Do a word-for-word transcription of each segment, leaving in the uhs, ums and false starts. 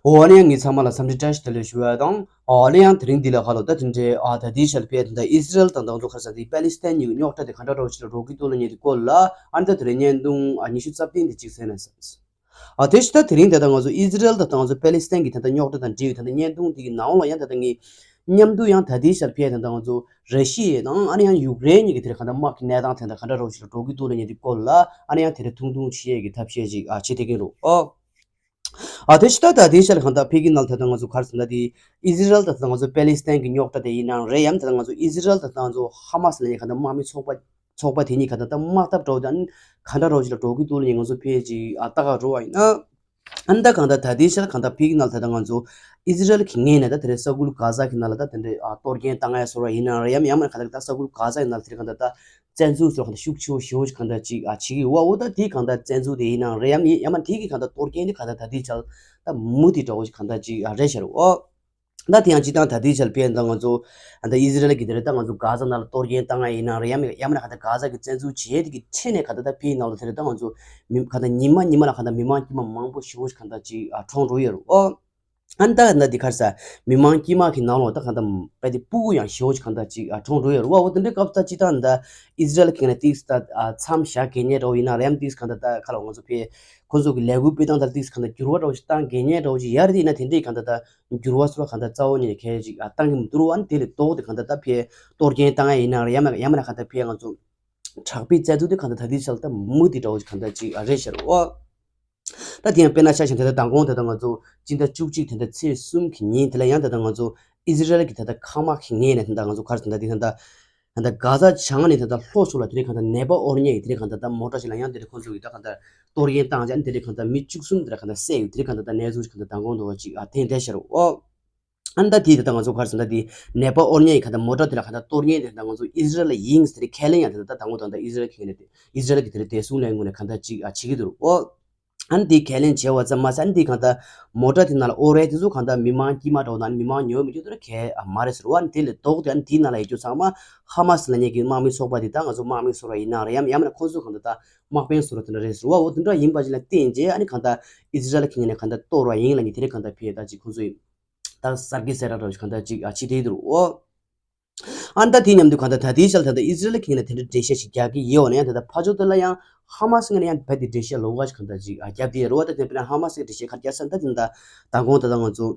འོ་ཨ་ནི་ཡང་ངས་ཚང་མ་ལ་འཚམས་འདྲི་བཀྲ་ཤིས་བདེ་ལེགས་ཞུ་བ་དང་། ཨ་ནི་ཡང་དེ་རིང་འདི་ལ་ཁ་ལོ་ད་དེ་འདྲའི་ཨ་ད་ལྟའི་ཆར་ཕེ་ད་ལྟ་ཨི་ཟི་རལ་དང་ད་ང་ཚོ་ཁ་སང་དེ་པེ་ལི་སི་ཐན་གཉིས་ཀྱི་རྙོག་དྲ་དེ་ག་འདྲ་རོ་ཞིག་ལ་འགྲོ་གི་འདུག་ལ་ཉེ་དེ་སྐོར་ལ་ཨ་ནི་ད་དེ་རིང་བརྙན་ཐུང་ཨ་ཉི་ཤུ་རྩ་བདུན་དེ་གཅིག་གསན་ན་བསམ། ཨ་དེ་ཕྱི་ད་དེ་རིང་ད་ལྟ་ང་ཚོ་ཨི་ཟི་རལ་དང་ད་ང་ཚོ་པེ་ལི་སི་ཐན་གྱི་ད་ལྟ་རྙོག་དྲ་དང་འབྲེལ་བའི་ད་ལྟ་བརྙན་ཐུང་དེ་གི་ནང་ལ་ཡང་ད་ལྟ་ངས་མཉམ་དུ་ཡང་ད་ལྟའི་ཆར་ཕེ་ད་ལྟ་ང་ཚོ་ར་ཤི་ཡ་དང་ཨ་ནི་ཡང་ཡུཀ་རེན་གཉིས་ཀྱི་དེར་ག་འདྲ་དམག་གི་གནས་སྟངས་དེ་ད་ག་འདྲ་རོ་ཞིག་ལ་འགྲོ་གི་འདུག་ལ་ཉེ་དེ་སྐོར་ལ་ཨ་ནི་ཡང་དེ་རིང་ཐུང་ཐུང་བྱེད་ཡས་ཀྱི་ཐབས་ཤེས་ཅིག་ཨ་བྱེད་བསྡད་ཀྱི་ཡིན་རོ། ཨོ། ཨ་དེ་ཕྱི་ད་ད་དེ་ཤར་གང་ལྟར་ཕ་གི་ནང་ད་ལྟ་ང་ཚོ་ག་རེ་ཟེར་ན་དེ་ཨི་ཟི་རལ་ད་ལྟ་ང་ཚོ་པེ་ལི་སི་ཐན་གྱི་རྙོག་དྲ་དེ་ཡིན་ནའང་རེད་ཡང་ད་ལྟ་ང་ཚོ་ཨི་ཟི་རལ་ད་ལྟ་ང་ཚོ་ཧ་མ་སི་ལ་ཡང་གང་ལྟར་དམག་མི་ཚོགས་པ་ཚོགས་པ་དེ་གཉིས་གང་ལྟར་ད་དམག་འཐབ་འགྲོ་དང་གང་འདྲ་རོ་ཞིག་ལ་འགྲོ་གི་འདུག་ལ་ངས་ང་ཚོ་ཕལ་ཆེར་ཨ་ལྟ་ག་འགྲོ་བ་ཡིན་ན། ཨ་ནི་ད་གང་ལྟར་ད་ལྟའི་ཆར་གང་ལྟར་ཕ་གི་ནང་ད་ལྟ་ང་ཚོ་ཨི་ཟི་རལ་གྱི་ངོས་ནས་ད་དེ་རིང་ས་ཁུལ་གྷ་ཛ་གི་ནང་ལ་ད་དེ་འདྲའི་ཨ་གཏོར་སྐྱོན་བཏང་ཡ་སོར་བ་ཡིན་ནའང་རེད་ཡམ་ཡང་མིན་ན་གང་ལྟར་ད་ས་ཁུལ་གྷ་ཛ་གི་ནང་ལ་དེ་རིང་གང་ལྟར་ད། བཙན་འཛུལ་སོགས་གང་ལྟར་ཤུགས་ཆེ་བོ་ཞེ་བོ་ཞིག་གང་ལྟར་ཅིག་ཨ་བྱེད་ཀྱི་ཡོད་པ། འོ་ད་དེ་གང་ལྟར་བཙན་འཛུལ་དེ་ཡིན་ནའང་རེད་ཡམ་ཡིན་ཡང་མ་དེ་གི་གང་ལྟར་གཏོར་སྐྱོན་དེ་གང་ལྟར་ད་ལྟའི་ཆར་ད་མུ་མཐུད་འདྲ་བོ་ཞིག་གང་ལྟར་ཅིག་ཨ་རེད་ཤག་རེད་འོ། ད་དེ་ཡང་སྤྱིར་བཏང་ད་ལྟའི་ཆར་ཕེ་ད་ང་ཚོ་ད་ཨི་ཟི་རལ་གྱི་དེ་རེད་ད་ང་ཚོ་གྷ་ཛ་ནང་ལ་གཏོར་སྐྱོན་བཏང་ཡ་ཡིན་ནའང་རེད་ཡམ་ཡང་མིན་ན་གང་ལྟར་གྷ་ཛ་གི་བཙན་འཛུལ་བྱེད་དེ་གི་ཁྲིད་ནས་གང་ལྟར་ད་ཕེ་ནང་ལ་དེ་རེད་ད་ང་ཚོ་མི་གང་ལྟར་ཉི་མ་ཉི་མ་ལ་གང་ལྟར་མི་མང་དཀྱུས་མ་མང་པོ་ཞེ་བོ་ཞིག་གང་ལྟར་ཅིག་ཨ་གྲོངས་འགྲོ་ཡོད་རེད་འོ། ཨ་ནི་ད་ན་འདི་ག་རེ་ཟེར། མི་མང་དཀྱུས་མ་གི་ནང་ལོགས་ད་གང་ལྟར་དཔེ་དེ་སྤུ་གུ་ཡང་ཞེ་བོ་ཞིག་གང་ལྟར་ཅིག་ཨ་གྲོངས་འགྲོ་ཡོད་རེད་བ། འོ་དེ་འདྲའི་སྐབས་ད་སྤྱིར་བཏང་ད་ཨི་ཟི་རལ་གྱི་ནས་ཏིག་ད་ཨ་མཚམས་བཞག་གི་ཉེ་འགྲོ་ཡིན་ན་རེམ་ཏིག་གང་ལྟར་ད་ཁ་ལ་ང་ཚོ་ཕེ་ཁོ་ཚོ་གི་ལས་འགུལ་སྤེལ་སྟངས་ད་ཏིག་གང་ལྟར་འགྱུར་བ་འདྲ་བོ་ཞིག་བཏང་གི་ཉེ་འདྲ་བོ་ཞིག་ཡར་དེ་ཡིན་ན་དེ་འདྲའི་གང་ལྟར་ད་འགྱུར་བ་ཚོ་གང་ལྟར་རྩ་བ་ཉིད་ནས་གལ་ཅིག་ཨ་བཏང་གི་མི་འདུག་རུ་ཨ་ནི་དེ་ལས་ལྡོག་དེ་གང་ལྟར་ད་ཕེ་གཏོར་སྐྱོན་བཏང་ཡ་ཡིན་ན་རེམ་ཡང་མིན་ན་གང་ལྟར་ཕེ་ང་ཚོ་དྲག་པོའི་བཙན་འཛུལ་དེ་གང་ལྟར་ད་ཏིག་ཆགས་ད་མུ་མཐུད་འདྲ་བོ་ཞིག་གང་ལྟར་ཅིག་ཨ་རེད་ཤག་རེད་བ། ད་དེ་ཡང་དཔེར་ན་ཆ་བཞག་ན་ད་ལྟ་མདང་དགོང་ད་ལྟ་ང་ཚོ་སྤྱི་ཟླ་བཅུ་གཅིག་ད་ལྟ་ཚེས་གསུམ་གྱི་ཉིན་དེ་ལ་ཡང་ད་ལྟ་ང་ཚོ་ཨི་ཟི་རལ་གྱི་ད་ལྟ་མཁའ་དམག་གི་ངོས་ནས་ད་ལྟ་ང་ཚོ་ག་རེ་ད་ལྟ་དེ་ད་ལྟ་ད་ལྟ་གྷ་ཛ་བྱང་ནས་ད་ལྟ་ལྷོ་ཕྱོགས་ལ་དེ་རིང་གང་ལྟར་ནད་པ་དབོར་མཁན་གྱི་དེ་རིང་གང་ལྟར་ད་མོ་ཊ་ཞིག་ལ་ཡང་དེ་རིང་ཁོ་ཚོ་གི་ད་གང་ལྟར་གཏོར་སྐྱོན་བཏང་བྱས་ནས་དེ་རིང་གང་ལྟར་མི་བཅུ་གསུམ་དེ་རིང་གང་ལྟར་བསད་ཡོད། དེ་རིང་གང་ལྟར་ད་གནས་ཚུལ་ཞིག་གང་ལྟར་མདང་དགོང་དུ་ཅིག་ཨ་ཐོན་བསྡད་ཤག་རེད་བ། ཨ་ནི་ད་དེ་ད་ལྟ་ང་ཚོ་ག་རེ་ཟེར་ན་དེ་ནད་པ་དབོར་མཁན་གྱི་གང་ལྟར་མོ་ཊ་དེ་ལ་གང་ལྟར་གཏོར་མཁན་དེ་ད་ང་ཚོ་ཨི་ཟི་རལ་ཡིན་ཟེར་ཁས་ལེན་ཡང་དེ་ད་ལྟ་མདང་དགོང་ད་ལྟ་ཨི་ཟི་རལ་གྱི་ངོས་ནས་དེ་ཨི་ཟི་རལ་གྱི་དེ་རིང་བདེ་སྲུང་ལས་ངོས་ནས་གང་ལྟར་ཅིག་ཨ་བྱེད་ཀྱི་འདུག་རེད་བ། ཨ་ནི་དེ་ཁས་ལེན་བྱས་པ་ཙམ་མ་ཟད་ཨ་ནི་དེ་གང་ལྟར་མོ་ཊ་དེ་ནང་ལ་དབོར་ཡས་དེ་ཚོ་གང་ལྟར་མི་མང་དཀྱུས་མ་འདྲ་བོ་དང་མི་མང་ཉུང་བ་མི་ཉུང་དེ་ལ་གལ་ཨ་མ་རེད་ཟེར་བ། ཨ་ནི་དེ་ལས་ལྡོག་སྟེ་ཨ་ནི་དེའི་ནང་ལ་ཡོད་རྒྱུ་ཚང་མ་ཧ་མ་སི་ལབ་མཁན་གྱི་དམག་མི་ཚོགས་པ་དེ་ད་ང་ཚོ་དམག་མི་ཚོགས་པ་ཡིན་ནའང་རེད་ཡང་མིན་ན་ཁོ་ཚོ་གང་ལྟར་ད་དམག་དཔོན་ཚོ་ར་དེ་འདྲ་རེད་ཟེར་བ། འོ་དེ་འདྲ་ཡིན་པ་ཅིག་ལ་བརྟེན་བྱས་ཨ་ནི་གང་ལྟར་ཨི་ཟི་རལ་གྱི་ངོས་ནས་གང་ལྟར་གཏོར་བ་ཡིན་ལབ་མཁན་དེ་རིང་གང་ལྟར་ཕེ་ད་ཅིག་ཁོ་ཚོ་ཡིན་ད་གསར་བརྗེ་གསལ་བསྒྲགས་འདྲ་བོ་ཞིག་གང་ལྟར་ཅིག་ཨ་བྱེད་བསྡད་འདུག་རེད་བ། ཨ་ནི་ད་དེའི་མཉམ་དུ་གང་ལྟར་ད་ལྟའི་ཆར་ད་ལྟ་ཨི་ཟི་རལ་གྱི་ངོས་ནས་དེ་འདྲའི་འགྲེལ་བཤད་ཞིག་རྒྱག་གི་ཡོད་ནའང་ད་ལྟ་ཕར་ཕྱོགས་དེ་ལ་ཡང་ཧ་མ་སི་ངོས་ནས་ཡང་རྦད་དེ་འགྲེལ་བཤད་ལོགས་ཀ་ཞིག་གང་ལྟར་ཅིག་ཨ་བརྒྱབ་བསྡད་ཡོད་རེད་བ། ད་དེ་དཔེར་ན་ཧ་མ་སི་གི་འགྲེལ་བཤད་ག་རེ་བརྒྱབ་ཟེར་ན་ད་དེ་ད་མདང་དགོང་ད་ལྟ་ང་ཚོ་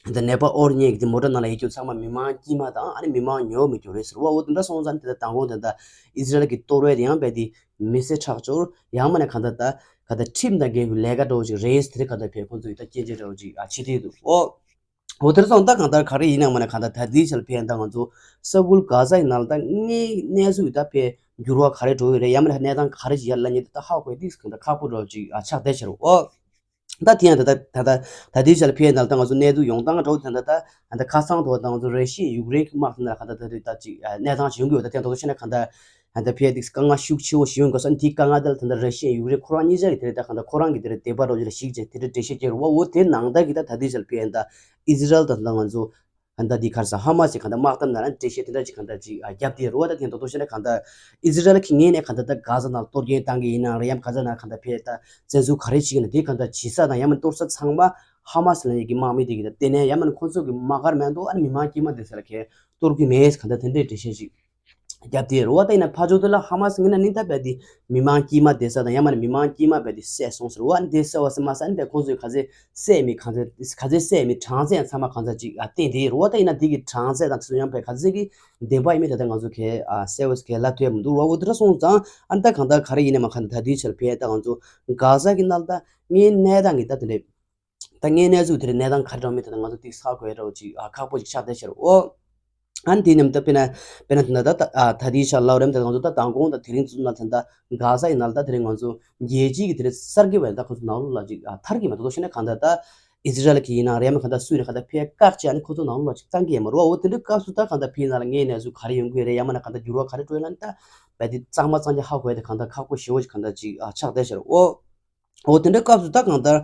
ད་ནད་པ་དབོར་མཁན་གྱི་དེ་མོ་ཊ་ནང་ལ་ཡོད་རྒྱུ་ཚང་མ་མི་མང་དཀྱུས་མ་དང་ཨ་ནི་མི་མང་ཉུང་བ་མི་རྒྱུ་རེད་ཟེར་བ། འོ་དེ་འདྲ་སོང་ཙང་དེ་ད་མདང་དགོང་དེ་ད་ཨི་ཟི་རལ་གྱི་གཏོར་བ་དེ་ཡང་རྦད་དེ་མི་སེར་ཁྲག་སྦྱོར་ཡང་མིན་ན་གང་ལྟར་ད་གང་ལྟར་ཁྲིམས་དང་འགལ་བའི་ལས་ཀ་འདྲ་བོ་ཞིག་རེད་ཟེར་དེ་གང་ལྟར་ཕེ་ཁོང་ཚོ་ཡིས་ད་སྐྱོན་བརྗོད་འདྲ་བོ་ཞིག་ཨ་བྱེད་བསྡད་འདུག་ཨོ། འོ་དེར་སོང་ད་གང་ལྟར་ག་རེ་ཡིན་ནའང་མིན་ན་གང་ལྟར་ད་ལྟའི་ཆར་ཕེ་ད་ང་ཚོ་ས་ཁུལ་གྷ་ཛ་ཡི་ནང་ལ་ད་དངོས་གནས་ཚུལ་ད་ཕེ་འགྱུར་བ་ག་རེ་འགྲོ་ཡི་རེད་ཡང་མིན་ན་གནས་སྟངས་ག་རེ་ཞིག་ཡར་ལ་ཉེ་དུ་ད་ཧ་གོ་ཡ་ཏིག་གང་ལྟར་ཁག་པོ་འདྲ་བོ་ཅིག་ཨ་ཆགས་བསྡད་ཤག་རེད་ཨོ། ད་དེ་ཡང་ད་ལྟ་ད་ལྟ་ད་ལྟའི་ཆར་ཕེ་ནང་ལ་ད་ང་ཚོ་གནས་ཚུལ་ཡོང་སྟངས་འདྲ་བོ་ད་ལྟ་ད་ད་ཁ་སང་དུ་ད་ང་ཚོ་ར་ཤི་ཡ་ཡུཀ་རེན་གྱི་དམག་དེ་ནང་ལ་གང་ལྟར་ད་དེ་ད་ཅིག་ཨ་གནས་སྟངས་ཅིག་ཡོང་གི་ཡོད། ད་དེ་ད་དོ་ཤེས་ན་གང་ལྟར་ད་ལྟ་ཕེ་ཏིག་དཀའ་ངལ་ཤུགས་ཆེ་བོ་ཞིག་ཡོང་གི་སོང་དེའི་དཀའ་ངལ་དེ་ལ་ད་ལྟ་ར་ཤི་ཡ་ཡུཀ་རེན་ཁོ་རང་གཉིས་ཆ་གི་དེ་རེད་ད་གང་ལྟར་ཁོ་རང་གི་དེ་རེད་དད་པ་འདྲ་བོ་ཅིག་ལ་གཞིགས་བྱས་དེ་རེད་འགྲེལ་བཤད་བྱས་རེད་བ། འོ་དེ་ནང་ལྟར་གྱི་ད་ད་ལྟའི་ཆར་ཕེ་ད་ཨི་ཟི་རལ་དང་ད་ང་ཚོ་གང་ལྟར་འདི་ག་རེ་ཟེར་ཧ་མ་སི་གང་ལྟར་དམག་འཐབ་ནང་ལ་འགྲེལ་བཤད་དེ་འདྲ་ཅིག་གང་ལྟར་ཅིག་ཨ་བརྒྱབ་སྟེ་རེད་བ། ད་དེ་ད་དོ་ཤེས་ན་གང་ལྟར་ཨི་ཟི་རལ་གྱི་ངོས་ནས་གང་ལྟར་ད་གྷ་ཛ་ནང་གཏོར་སྐྱོན་བཏང་གི་ཡིན་ནའང་རེད་ཡང་གྷ་ཛ་ནང་གང་ལྟར་ཕེ་ད་བཙན་འཛུལ་ག་རེ་བྱེད་ཀྱི་ན་དེ་གང་ལྟར་བྱེད་ས་དང་ཡང་མིན་གཏོར་ས་ཚང་མ་ཧ་མ་སི་ལབ་མཁན་གྱི་དམག་མི་དེ་གི་ད་ལྟེ་གནས་ཡང་མིན་ཁོ་ཚོ་གི་དམག་སྒར་མ་གཏོགས་ཨ་ནི་མི་མང་དཀྱུས་མ་དེ་ཚོ་ལ་གས་གཏོར་གི་མེད་གང་ལྟར་དེ་འདྲའི་འགྲེལ་བཤད་ཅིག་རྒྱབ་དེ་རེད་བ། ད་ཡིན་ན་ཕར་ཕྱོགས་དེ་ལ་ཧ་མ་སི་ངོས་ནས་ནི་ད་རྦད་དེ་མི་མང་དཀྱུས་མ་བསྡད་ས་དང་ཡང་མིན་ན་མི་མང་དཀྱུས་མ་རྦད་དེ་བསད་སོང་ཟེར་བ། ཨ་ནི་དེ་བསད་པ་ཟེར་མ་ཟེར་ཨ་ནི་རྦད་ཁོང་ཚོས་ག་ཚད་བསད་མིན་གང་ཚད་ག་ཚད་བསད་མིན་གྲངས་ཚད་ཚང་མ་གང་ཚད་ཅིག་ཨ་བསྟན་དེ་རེད་བ། ད་ཡིན་ན་དེ་གི་གྲངས་ཚད་དང་དེ་ཚོ་ཡང་རྦད་ག་ཚད་ཀྱི་བདེན་པ་ཡིན་མིན་ད་ལྟ་ང་ཚོ་གས་ཨ་གསལ་བོ་གས་ལབ་ཐུབ་ཡ་མི་འདུག་རེད་བ། འོ་དེ་འདྲ་སོང་ཙང་ཨ་ནི་ད་གང་ལྟར་ག་རེ་ཡིན་ནའང་མ་གང་ལྟར་ད་ལྟའི་ཆར་ཕེ་ད་ང་ཚོ་གྷ་ཛ་གི་ནང་ལ་ད་དངོས་གནས་ད་ངས་ད་དེ་འདྲའི་ད་དངོས་གནས་ཚུལ་དེ་རིང་གནས་སྟངས་ག་རེ་འདྲ་མིན་དེ་ད་ང་ཚོ་ཏིག་ཧ་གོ་ཡ་འདྲ་བོ་ཅིག་ཨ་ཁག་པོ་ཅིག་ཆགས་བསྡད་ཤག་རེད་ཨོ། ཨ་ནི་དེ་མཉམ་དུ་དཔེར་ན་དཔེར་ན་དེ་འདྲ་ད་ད་ཨ་ད་ལྟའི་ཆར་ལབ་རེད་ད་ང་ཚོ་ད་མདང་དགོང་ད་དེ་རིང་ཚུན་ལ་དེ་འདྲ་གྷ་ཛ་ཡི་ནང་ལ་ད་དེ་རིང་ང་ཚོ་རྒྱལ་སྤྱིའི་གི་དེ་རིང་གསར་འགོད་པ་ཡིན་ད་ཁོ་ཚོ་ནང་ལོགས་ལ་ཅིག་ཨ་ཐར་གི་མ་གཏོགས་ཤེས་ན་གང་ལྟར་ད་ཨི་ཟི་རལ་གི་ཡིན་ན་རེད་ཡང་མིན་གང་ལྟར་སུའི་རེད་གང་ལྟར་ཕེ་བཀག་ཅིག་ཨ་ནི་ཁོ་ཚོ་ནང་ལོགས་ལ་ཅིག་བཏང་གི་ཡོད་མ་རེད་ཨོ། དེ་འདྲའི་སྐབས་སུ་ད་གང་ལྟར་ཕེ་ནང་ལ་དངོས་གནས་ཚུལ་ག་རེ་ཡོང་གི་རེད་ཡང་མིན་ན་གང་ལྟར་འགྱུར་བ་ག་རེ་འགྲོ་ཡོད་ན་ད་རྦད་དེ་གཙང་མ་གཙང་རྐྱང་ཧ་གོ་ཡ་དེ་གང་ལྟར་ཁག་པོ་ཞེ་བོ་ཅིག་གང་ལྟར་ཅིག་ཨ་ཆགས་བསྡད་ཤག་རེད་ཨོ། འོ་དེ་འདྲའི་སྐབས་སུ་ད་གང་ལྟར།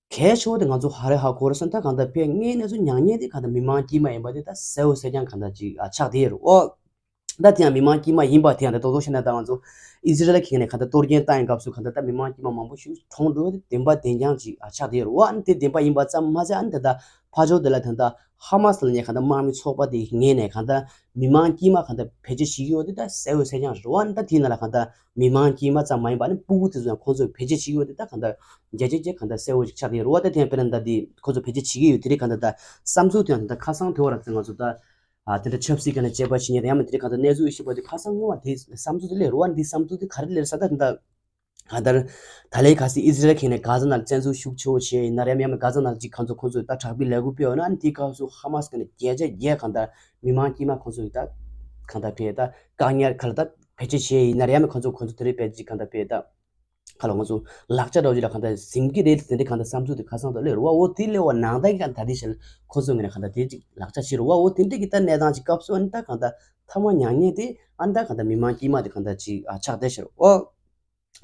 གལ་ཆེ་བོ་དེ་ང་ཚོ་ཧ་རེ་ཧ་གོ་རེད་སོང་ད་གང་ལྟར་ཕེ་དངོས་གནས་ཚུལ་མྱངས་མཁན་དེ་གང་ལྟར་མི་མང་དཀྱུས་མ་ཡིན་པ་དེ་ད་གསལ་བོ་གསལ་རྐྱང་གང་ལྟར་ཅིག་ཨ་ཆགས་བསྡད་ཡོད་རེད་ཨོ། ད་དེ་ཡང་མི་མང་དཀྱུས་མ་ཡིན་པ་དེ་ཡང་ད་རྡོག་རྡོག་བཤད་ན་ད་ང་ཚོ་ཨི་ཟི་རལ་གྱི་ངོས་ནས་གང་ལྟར་གཏོར་སྐྱོན་བཏང་ཡོད་སྐབས་སུ་གང་ལྟར་ད་མི་མང་དཀྱུས་མ་མང་པོ་ཞིག་གྲོངས་འགྲོ་བའི་བདེན་པ་བདེན་རྐྱང་ཅིག་ཨ་ཆགས་བསྡད་ཡོད་རེད་བ། ཨ་ནི་དེ་བདེན་པ་ཡིན་པ་ཙམ་མ་ཟད་ཨ་ནི་ད་ལྟ་ཕར་ཕྱོགས་དེ་ལ་ད་ལྟ་ཧ་མ་སི་ལབ་མཁན་གང་ལྟར་དམག་མི་ཚོགས་པ་དེའི་ངོས་ནས་གང་ལྟར་མི་མང་དཀྱུས་མ་གང་ལྟར་བེད་སྤྱོད་བྱེད་ཀྱི་ཡོད་དེ་ད་གསལ་པོ་གསལ་རྐྱང་རེད་བ། ཨ་ནི་ད་དེའི་ནང་ལ་གང་ལྟར་མི་མང་དཀྱུས་མ་ཙམ་མ་ཡིན་པ་ཨ་ནི་སྤུ་གུ་དེ་ཚོ་ཡང་ཁོང་ཚོས་བེད་སྤྱོད་བྱེད་ཀྱི་ཡོད་དེ་ད་གང་ལྟར་བརྒྱ་ཆ་བརྒྱ་གང་ལྟར་གསལ་པོ་ཞིག་ཆགས་བསྡད་ཡོད་རེད་བ། ད་དེ་ཡང་དཔེར་ན་ད་དེ་ཁོང་ཚོ་བེད་སྤྱོད་བྱེད་ཀྱི་ཡོད་དེ་རིགས་གང་ལྟར་ད་བསམ་ཚུལ་དེ་ཡང་ད་ལྟ་ཁ་སང་དེ་བར་ལ་ང་ཚོ་ད། ཨ་དེ་འདྲ་ཆབ་སྲིད་ཀྱི་ནས་དཔྱད་པ་བྱེད་མཁན་དང་ཡང་མིན་དེ་རིང་གང་ལྟར་གནས་ཚུལ་ཤེས་པ་དེ་ཁ་སང་སྔོན་མ་དེ་བསམ་ཚུལ་དེ་སླེབས་རེད་བ། འདི་བསམ་ཚུལ་དེ་ག་རེ་སླེབས་ས་ད་ད་གང་ལྟར་ད་ལན་ག་སྲིད་ཨི་ཟི་རལ་གྱི་ནས་གྷ་ཛ་ནང་བཙན་འཛུལ་ཤུགས་ཆེ་བོ་བྱས་ཡིན་ན་རེད་ཡང་མིན་གྷ་ཛ་ནང་ཅིག་གང་ཚོ་ཁོང་ཚོས་ད་དྲག་པོའི་ལས་འགུལ་སྤེལ་བ་ན་ཨ་ནི་དེའི་སྐབས་སུ་ཧ་མ་སི་གི་ནས་བརྒྱ་ཆ་བརྒྱ་གང་ལྟར་མི་མང་དཀྱུས་མ་ཁོང་ཚོས་ད་གང་ལྟར་བས་ད་བཀག་ཉར་ག་ལ་ད་བེད་སྤྱོད་བྱས་ཡིན་ན་རེད་ཡང་མིན་ཁོང་ཚོ་ཁོང་ཚོ་དེ་རིགས་བེད་སྤྱོད་གང་ལྟར་བས་ད། ཁ་ལོ་ང་ཚོ་ལག་ཆ་འདྲ་བོ་ཅིག་ལ་གང་ལྟར་ཟིན་གྱི་རེད་དེ་འདྲའི་གང་ལྟར་བསམ་ཚུལ་དེ་ཁ་སང་དུ་སླེབས་རེད་བ། འོ་དེ་སླེབས་པ་ནང་ལྟར་གྱི་གང་ལྟར་དེ་ཞིག་ཁོ་ཚོ་ངོས་ནས་གང་ལྟར་དེ་ཅིག་ལག་ཆ་བྱེད་རེད་བ། འོ་དེ་འདྲའི་གི་ལྟ་གནས་སྟངས་ཅིག་སྐབས་སུ་ཨ་ནི་ད་གང་ལྟར་མཐའ་མ་མྱ་ངན་དེ་ཨ་ནི་ད་གང་ལྟར་མི་མང་དཀྱུས་མ་དེ་གང་ལྟར་ཅིག་ཨ་ཆགས་བསྡད་ཤག་འོ་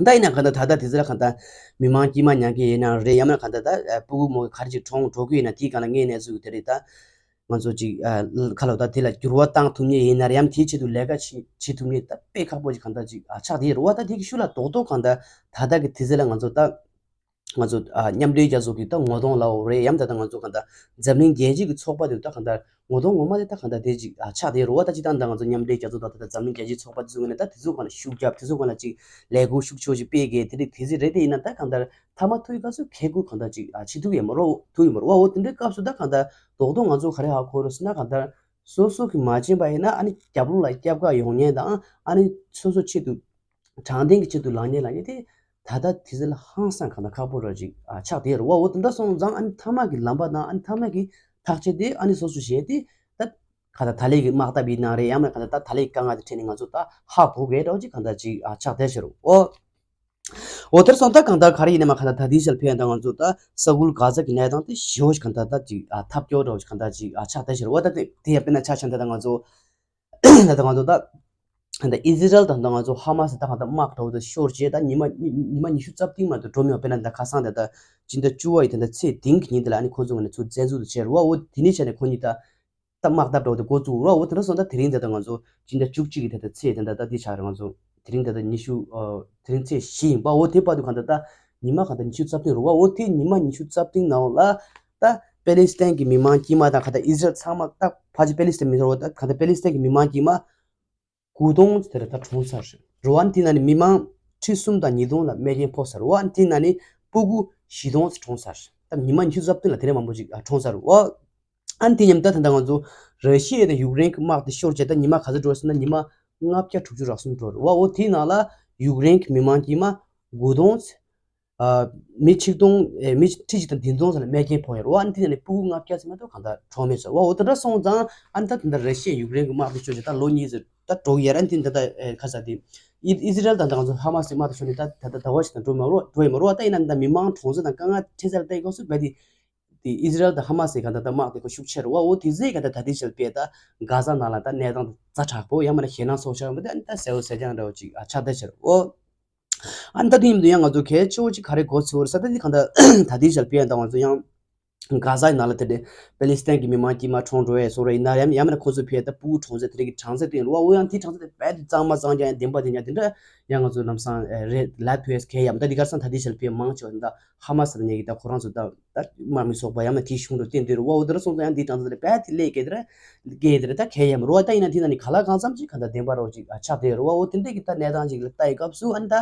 ད་ཡིན་ན་གང་ལྟར་ད་ལྟ་དེ་ཚོ་ལ་གང་ལྟར་མི་མང་དཀྱུས་མ་མྱ་ངན་ཡིན་ན་རེད་ཡང་མིན་གང་ལྟར་ད་སྤུ་གུ་མོ་ག་རེ་ཅིག་གྲོངས་འགྲོ་གི་ཡིན་ན་དེའི་གང་ལ་ངས་གནས་ཚུལ་དེ་རེད་ད། ང་ཚོ་ཅིག་ཨ་ཁ་ལོ་ད་དེ་ལ་འགྱུར་བ་བཏང་ཐུབ་ངེས་ཡིན་ན་རེད་ཡང་དེའི་ཆེད་དུ་ལས་ཀ་བྱེད་བྱེད་ཐུབ་ངེས་ད་དཔེ་ཁག་པོ་ཞིག་གང་ལྟར་ཅིག་ཨ་ཆགས་བསྡད་ཡོད་རེད་བ། ད་དེ་གི་ཤུགས་ལ་རྡོག་རྡོག་གང་ལྟར་ད་ལྟ་གི་དུས་ཚོད་ལ་ང་ཚོ་ད་ང་ཚོ་ཨ་མཉམ་འབྲེལ་རྒྱལ་ཚོགས་ཀྱི་ད་ངོ་གདོང་ལབ་དགོས་རེད་ཡང་ད་ལྟ་ང་ཚོ་གང་ལྟར་འཛམ་གླིང་རྒྱལ་སྤྱི་གི་ཚོགས་པ་དེ་ད་གང་ལྟར་ངོ་གདོང་ངོ་མ་དེ་ད་གང་ལྟར་དེ་ཅིག་ཨ་ཆགས་བསྡད་ཡོད་རེད་བ། ད་སྤྱིར་བཏང་ད་ང་ཚོ་མཉམ་འབྲེལ་རྒྱལ་ཚོགས་ད་ད་འཛམ་གླིང་རྒྱལ་སྤྱིའི་ཚོགས་པ་དེ་ཚོ་ངོས་ནས་ད་དེ་ཚོ་གང་ལ་ཤུགས་རྒྱབ་དེ་ཚོ་གང་ལ་ཅིག་ལས་འགུལ་ཤུགས་ཆེ་བོ་ཞིག་སྤེལ་གི་དེ་རིགས་དེ་ཚོ་རེད་དེ་ཡིན་ན་ད་གང་ལྟར། མཐའ་མ་ཐུག་ཡོད་སྐབས་སུ་ཁེ་དགུ་གང་ལྟར་ཅིག་ཨ་ཆི་ཐུག་ཡོད་མ་རོ་ཐུག་ཡོད་མ་རོ་བ། འོ་དེ་འདྲའི་སྐབས་སུ་ད་གང་ལྟར་རྡོག་རྡོག་ང་ཚོ་ག་རེ་ཧ་གོ་རོ་ཟེར་ན་གང་ལྟར་སོ་སོ་གི་མ་བྱིན་པ་ཡིན་ན་ཨ་ནི་རྒྱབ་ལོགས་ལ་སྐྱབས་ཁ་ཡོང་མཁན་དང་ཨ་ནི་སོ་སོ་ཆེད་དུ་དྲང་བདེན་གྱི་ཆེད་དུ་ལངས་མཁན་ལ་ཡིན་ཏེ་ད་ལྟ་དེ་ཚོ་ལ་ཧང་སང་གང་ལྟར་ཁག་པོ་ར་ཅིག་ཨ་ཆགས་བསྡད་རོ་བ། འོ་དེ་འདྲ་སོང་ཙང་ཨ་ནི་མཐའ་མ་གི་ལམ་པ་དང་ཨ་ནི་མཐའ་མ་གི་ཐག་གཅོད་དེ་ཨ་ནི་སོ་སོ་བྱས་ཏེ་ད་གང་ལྟར་ད་ལས་ཀྱི་དམག་འཐབ་ཡིན་ན་རེད་ཡང་མིན་གང་ལྟར་ད་ད་ལས་ཀྱི་དཀའ་ངལ་དེ་འཕྲད་ནས་ང་ཚོ་ད་ཧ་གོ་དགོས་ར་ཅིག་གང་ལྟར་ཅིག་ཨ་ཆགས་བསྡད་ཤི་རོ་འོ། འོ་དེར་སོང་ད་གང་ལྟར་ག་རེ་ཡིན་ནའི་མ་གང་ལྟར་ད་ལྟའི་ཆར་ཕེབས་ཡོང་ད་ང་ཚོ་ད་ས་ཁུལ་གྷ་ཛ་གི་གནས་སྟངས་དེ་ཞེ་པོ་ཞིག་གང་ལྟར་ད་ཅིག་ཨ་ཐབས་སྐྱོ་འདྲ་བོ་ཞིག་གང་ལྟར་ཅིག་ཨ་ཆགས་བསྡད་ཤི་རེད་བ། ད་དེ་དེ་ཡང་དཔེར་ན་ཆ་བཞག་ན་ད་ང་ཚོ་ད་ད་ང་ཚོ་ད་ད་ཨི་ཟི་རལ་དང་ད་ང་ཚོ་ཧ་མ་སི་ད་གང་ལྟར་དམག་འདྲ་བོ་ད་ཤོར་རྗེས་ད་ཉི་མ་ཉི་ཉི་མ་ཉི་ཤུ་རྩ་བདུན་མ་གཏོགས་འགྲོ་མེད་པ། དཔེར་ན་ད་ཁ་སང་ད་ད་སྤྱི་ཟླ་བཅུ་པ་ཡི་ད་ད་ཚེས་བདུན་གི་ཉིན་དེ་ལ་ཨ་ནི་ཁོ་ཚོ་ངོས་ནས་ཚུར་བཙན་འཛུལ་དུ་བྱས་རེད་བ། འོ་དེ་ནས་བྱས་ནས་ཁོ་གཉིས་ད། ད་དམག་འཐབ་འདྲ་བོ་དེ་འགོ་བཙུགས་རོགས། འོ་དེ་འདྲ་སོང་ཙང་དེ་རིང་དེ་ད་ང་ཚོ་སྤྱི་ཟླ་བཅུ་གཅིག་གི་དེ་ད་ཚེས་དེ་ད་ད་དེ་ཆགས་རེད། ང་ཚོ་དེ་རིང་དེ་ད་ཉི་ཤུ་ཨ་དེ་རིང་ཚེས་བཞི་ཡིན་པ། འོ་དེ་བར་དུ་གང་ལྟར་ད་ཉི་མ་གང་ལྟར་ཉི་ཤུ་རྩ་བདུན་རེད་བ། འོ་དེ་ཉི་མ་ཉི་ཤུ་རྩ་བདུན་ནང་ལ་ད་པེ་ལི་སི་ཐན་གྱི་མི་མང་དཀྱུས་མ་དང་གང་ལྟར་ཨི་ཟི་རལ་ཚང་མ་ད་ཕལ་ཆེར་པེ་ལི་སི་ཐན་མི་རེད་བ། ད་གང་ལྟར་པེ་ལི་སི་ཐན་གྱི་མི་མང་དཀྱུས་མ་དགུ་སྟོང་དེ་རེད་ད་གྲོངས་ཚར་རེད་བ། དེ་ནང་ནས་མི་མང་ཁྲི་གསུམ་དང་ཉིས་སྟོང་ལ་རྨས་སྐྱོན་ཕོག་ཚར་བ། དེ་ནང་ནས་སྤུ་གུ་བཞི་སྟོང་ཙམ་གྲོངས་ཚར། ད་ཉི་མ་ཉི་ཤུ་རྩ་བདུན་ལ་དེ་རིང་མང་པོ་ཞིག་གྲོངས་ཚར་བ། ཨ་ནི་དེ་མཉམ་ད་ད་ལྟ་ང་ཚོ་ར་ཤི་ཡ་དང་ཡུཀ་རེན་གྱི་དམག་དེ་ཤོར་རྗེས་ད་ཉི་མ་ག་ཚོད་འགྲོ་ཟེར་ན་ཉི་མ་ལྔ་བརྒྱ་དྲུག་ཅུ་རེ་གསུམ་འགྲོ་རེད་བ། འོ་དེའི་ནང་ལ་ཡུཀ་རེན་གྱི་མི་མང་དཀྱུས་མ་དགུ་སྟོང་ཨ་མི་ཆིག་སྟོང་ཨེ་མི་ཁྲི་གཅིག་དང་བདུན་སྟོང་ཙམ་ལ་རྨས་སྐྱོན་ཕོག་ཡོད་རེད་བ། ཨ་ནི་དེ་ནས་ནི་སྤུ་གུ་ལྔ་བརྒྱ་ཙམ་མ་གཏོགས་གང་ལྟར་གྲོངས་མེད་ཟེར་བ། འོ་དེ་འདྲ་སོང་ཙང་ཨ་ནི་ད་དེ་འདྲ་ར་ཤི་ཡ་ཡུཀ་རེན་གྱི་དམག་དེ་ཤོར་རྗེས་ད་ལོ་གཉིས་ཙམ་ད་འགྲོ་གི་ཡོད་རེད། ཨ་ནི་དེ་འདྲ་ད་ཨེ་ཁ་ས་དེ་ཨི་ཨི་ཟི་རལ་དང་ད་ང་ཚོ་ཧ་མ་སི་དམག་དེ་ཤོར་ནས་ད་ད་ད་ཟླ་བ་ཞིག་དང་འགྲོ་མ་རོགས་འགྲོ་ཡི་མ་རོགས། ད་ཡིན་ན་ད་མི་མང་གྲོངས་ཚད་དང་དཀའ་ངལ་འཕྲད་ཚད་ལ་བལྟས་སྐབས་སུ་རྦད་དེ་དེ་ཨི་ཟི་རལ་དང་ཧ་མ་སི་གང་ལྟར་ད་དམག་དེ་ཁོ་ཤུགས་ཆེ་རེད་བ། འོ་དེ་ཚོས་གང་ལྟར་ད་ལྟའི་ཆར་དཔེ་ད་གྷ་ཛ་ནང་ལ་ད་གནས་སྟངས་ཛ་དྲག་པོ་ཡང་མིན་ན་ཞེད་སྣང་ཚ་པོ་ཆགས་ཡོང་བ་དེ་ཨ་ནི་ད་གསལ་པོ་གསལ་རྐྱང་འདྲ་བོ་ཅིག་ཨ་ཆགས་བསྡད་ཆེ་རེད་འོ། ཨ་ནི་ད་དེ་ཡིན་དུས་ཡང་ང་ཚོ་གལ་ཆེ་བོ་ཅིག་ག་རེ་གོ་ཚོད་རེད་ཟེར་ད་དེ་གང་ལྟར་ད་ལྟའི་ཆར་དཔེ་ཡང་ད་ང་ཚོ་ཡང་གྷ་ཛའི་ནང་ལ་དེ་འདྲའི་པེ་ལི་སི་ཐན་གྱི་མི་མང་དཀྱུས་མ་གྲོངས་འགྲོ་བས་སོ་ར་ཡིན་ན་ཡང་ཡང་མིན་ན་ཁོ་ཚོ་ཕེ་ད་སྤུ་གུ་གྲོངས་ཚད་དེ་འདྲ་གི་གྲངས་ཚད་སྟོན་རེད་བ། འོ་ཡང་དེའི་གྲངས་ཚད་དེ་རྦད་དེ་གཙང་མ་གཙང་རྐྱང་ཡང་བདེན་པ་བདེན་རྐྱང་དེ་འདྲ་ཡང་ང་ཚོ་ལམ་སང་རེད་ལབ་ཐུབ་ཡས་གལ་ཡོད་མ་རེད། ད་དེ་གར་སང་ད་ལྟའི་ཆར་དཔེ་མང་ཆེ་བ་ད་ཧ་མ་སི་ལབ་མཁན་གྱི་ད་ཁོ་རང་ཚོ་ད་ད་དམག་མི་ཚོགས་པ་ཡང་མིན་ན་དེའི་གཞུང་འགྲོ་བསྟན་དུས་རེད་བ། འོ་དེ་འདྲ་སོང་ཙང་ཡང་དེའི་གྲངས་ཚད་དེ་རྦད་དེ་སླེབས་གལ་དེ་རེད། སྐད་དེ་རེད་ད་གལ་ཡོད་མ་རེད་བ། ད་ཡིན་ན་དེ་ན་ནི་ག་ལ་གང་འཚམ་ཅིག་གང་ལྟར་བདེན་པ་རོགས་ཅིག་ཨ་ཆགས་བསྡད་ཡོད་རེད་བ། འོ་དེ་འདྲས་ཀྱི་ད་གནས་སྟངས་ཅིག་ལ་ལྟ་ཡི་སྐབས་སུ་ཨ་ནི་ད་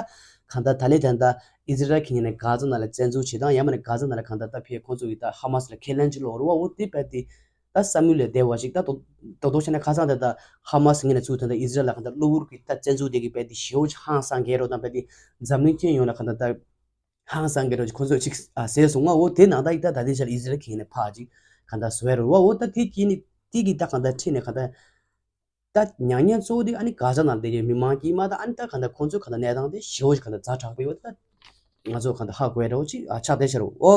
གང་ལྟར་ད་ལས་ད་ད་ཨི་ཟི་རལ་གྱི་ངོས་ནས་གྷ་ཛ་ནང་ལ་བཙན་འཛུལ་བྱེད་སྟངས་ཡང་མིན་ན་གྷ་ཛ་ནང་ལ་གང་ལྟར་ད་ཕེ་ཁོང་ཚོ་གི་ད་ཧ་མ་སི་ལ་ཁས་ལེན་ཅིག་ལོག་རེད་བ། འོ་དེ་རྦད་དེ་ད་བསམ་ཡུལ་ལས་འདས་པ་ཞིག་ད་རྡོག་རྡོག་རྡོག་བྱས་ན་ཁ་སང་ད་ད་ཧ་མ་སི་ངོས་ནས་ཚུར་ད་ད་ཨི་ཟི་རལ་ལ་གང་ལྟར་གློ་བུར་གྱི་ད་བཙན་འཛུལ་དེ་གི་རྦད་དེ་ཞེ་པོ་ཅིག་ཧང་སང་གི་རོ་དང་རྦད་དེ་འཛམ་གླིང་སྤྱི་ཡོངས་ལ་གང་ལྟར་ད། ཧང་སང་གི་རོ་ཁོ་ཚོས་ཅིག་ཨ་ཟེར་སོང་ང་། འོ་དེ་ནང་ད་ཡིག་ད་ད་དེ་ཆར་ཨི་ཟི་རལ་གྱི་ནས་ཕར་ཅིག་གང་ལྟར་བཟོ་ཡ་རོ་བ། འོ་ད་དེ་གྱིས་ནི་དེ་གི་ད་གང་ལྟར་ཁྲིད་ནས་གང་ལྟར་ད་མྱ་ངན་གཙོ་བོ་དེ་ཨ་ནི་གྷ་ཛ་ནང་བསྡད་ཡོད་མི་མང་གིས་མ་ད་ཨ་ནི་ད་གང་ལྟར་ཁོ་ཚོས་གང་ལྟར་གནས་སྟངས་དེ་ཞེ་པོ་ཅིག་གང་ལྟར་ཛ་དྲག་པོ་ཡོད་ད་ང་ཚོ་གང་ལྟར་ཧ་གོ་ཡ་འདྲ་བོ་ཅིག་ཨ་ཆགས་བསྡད་ཤག་རོ། འོ་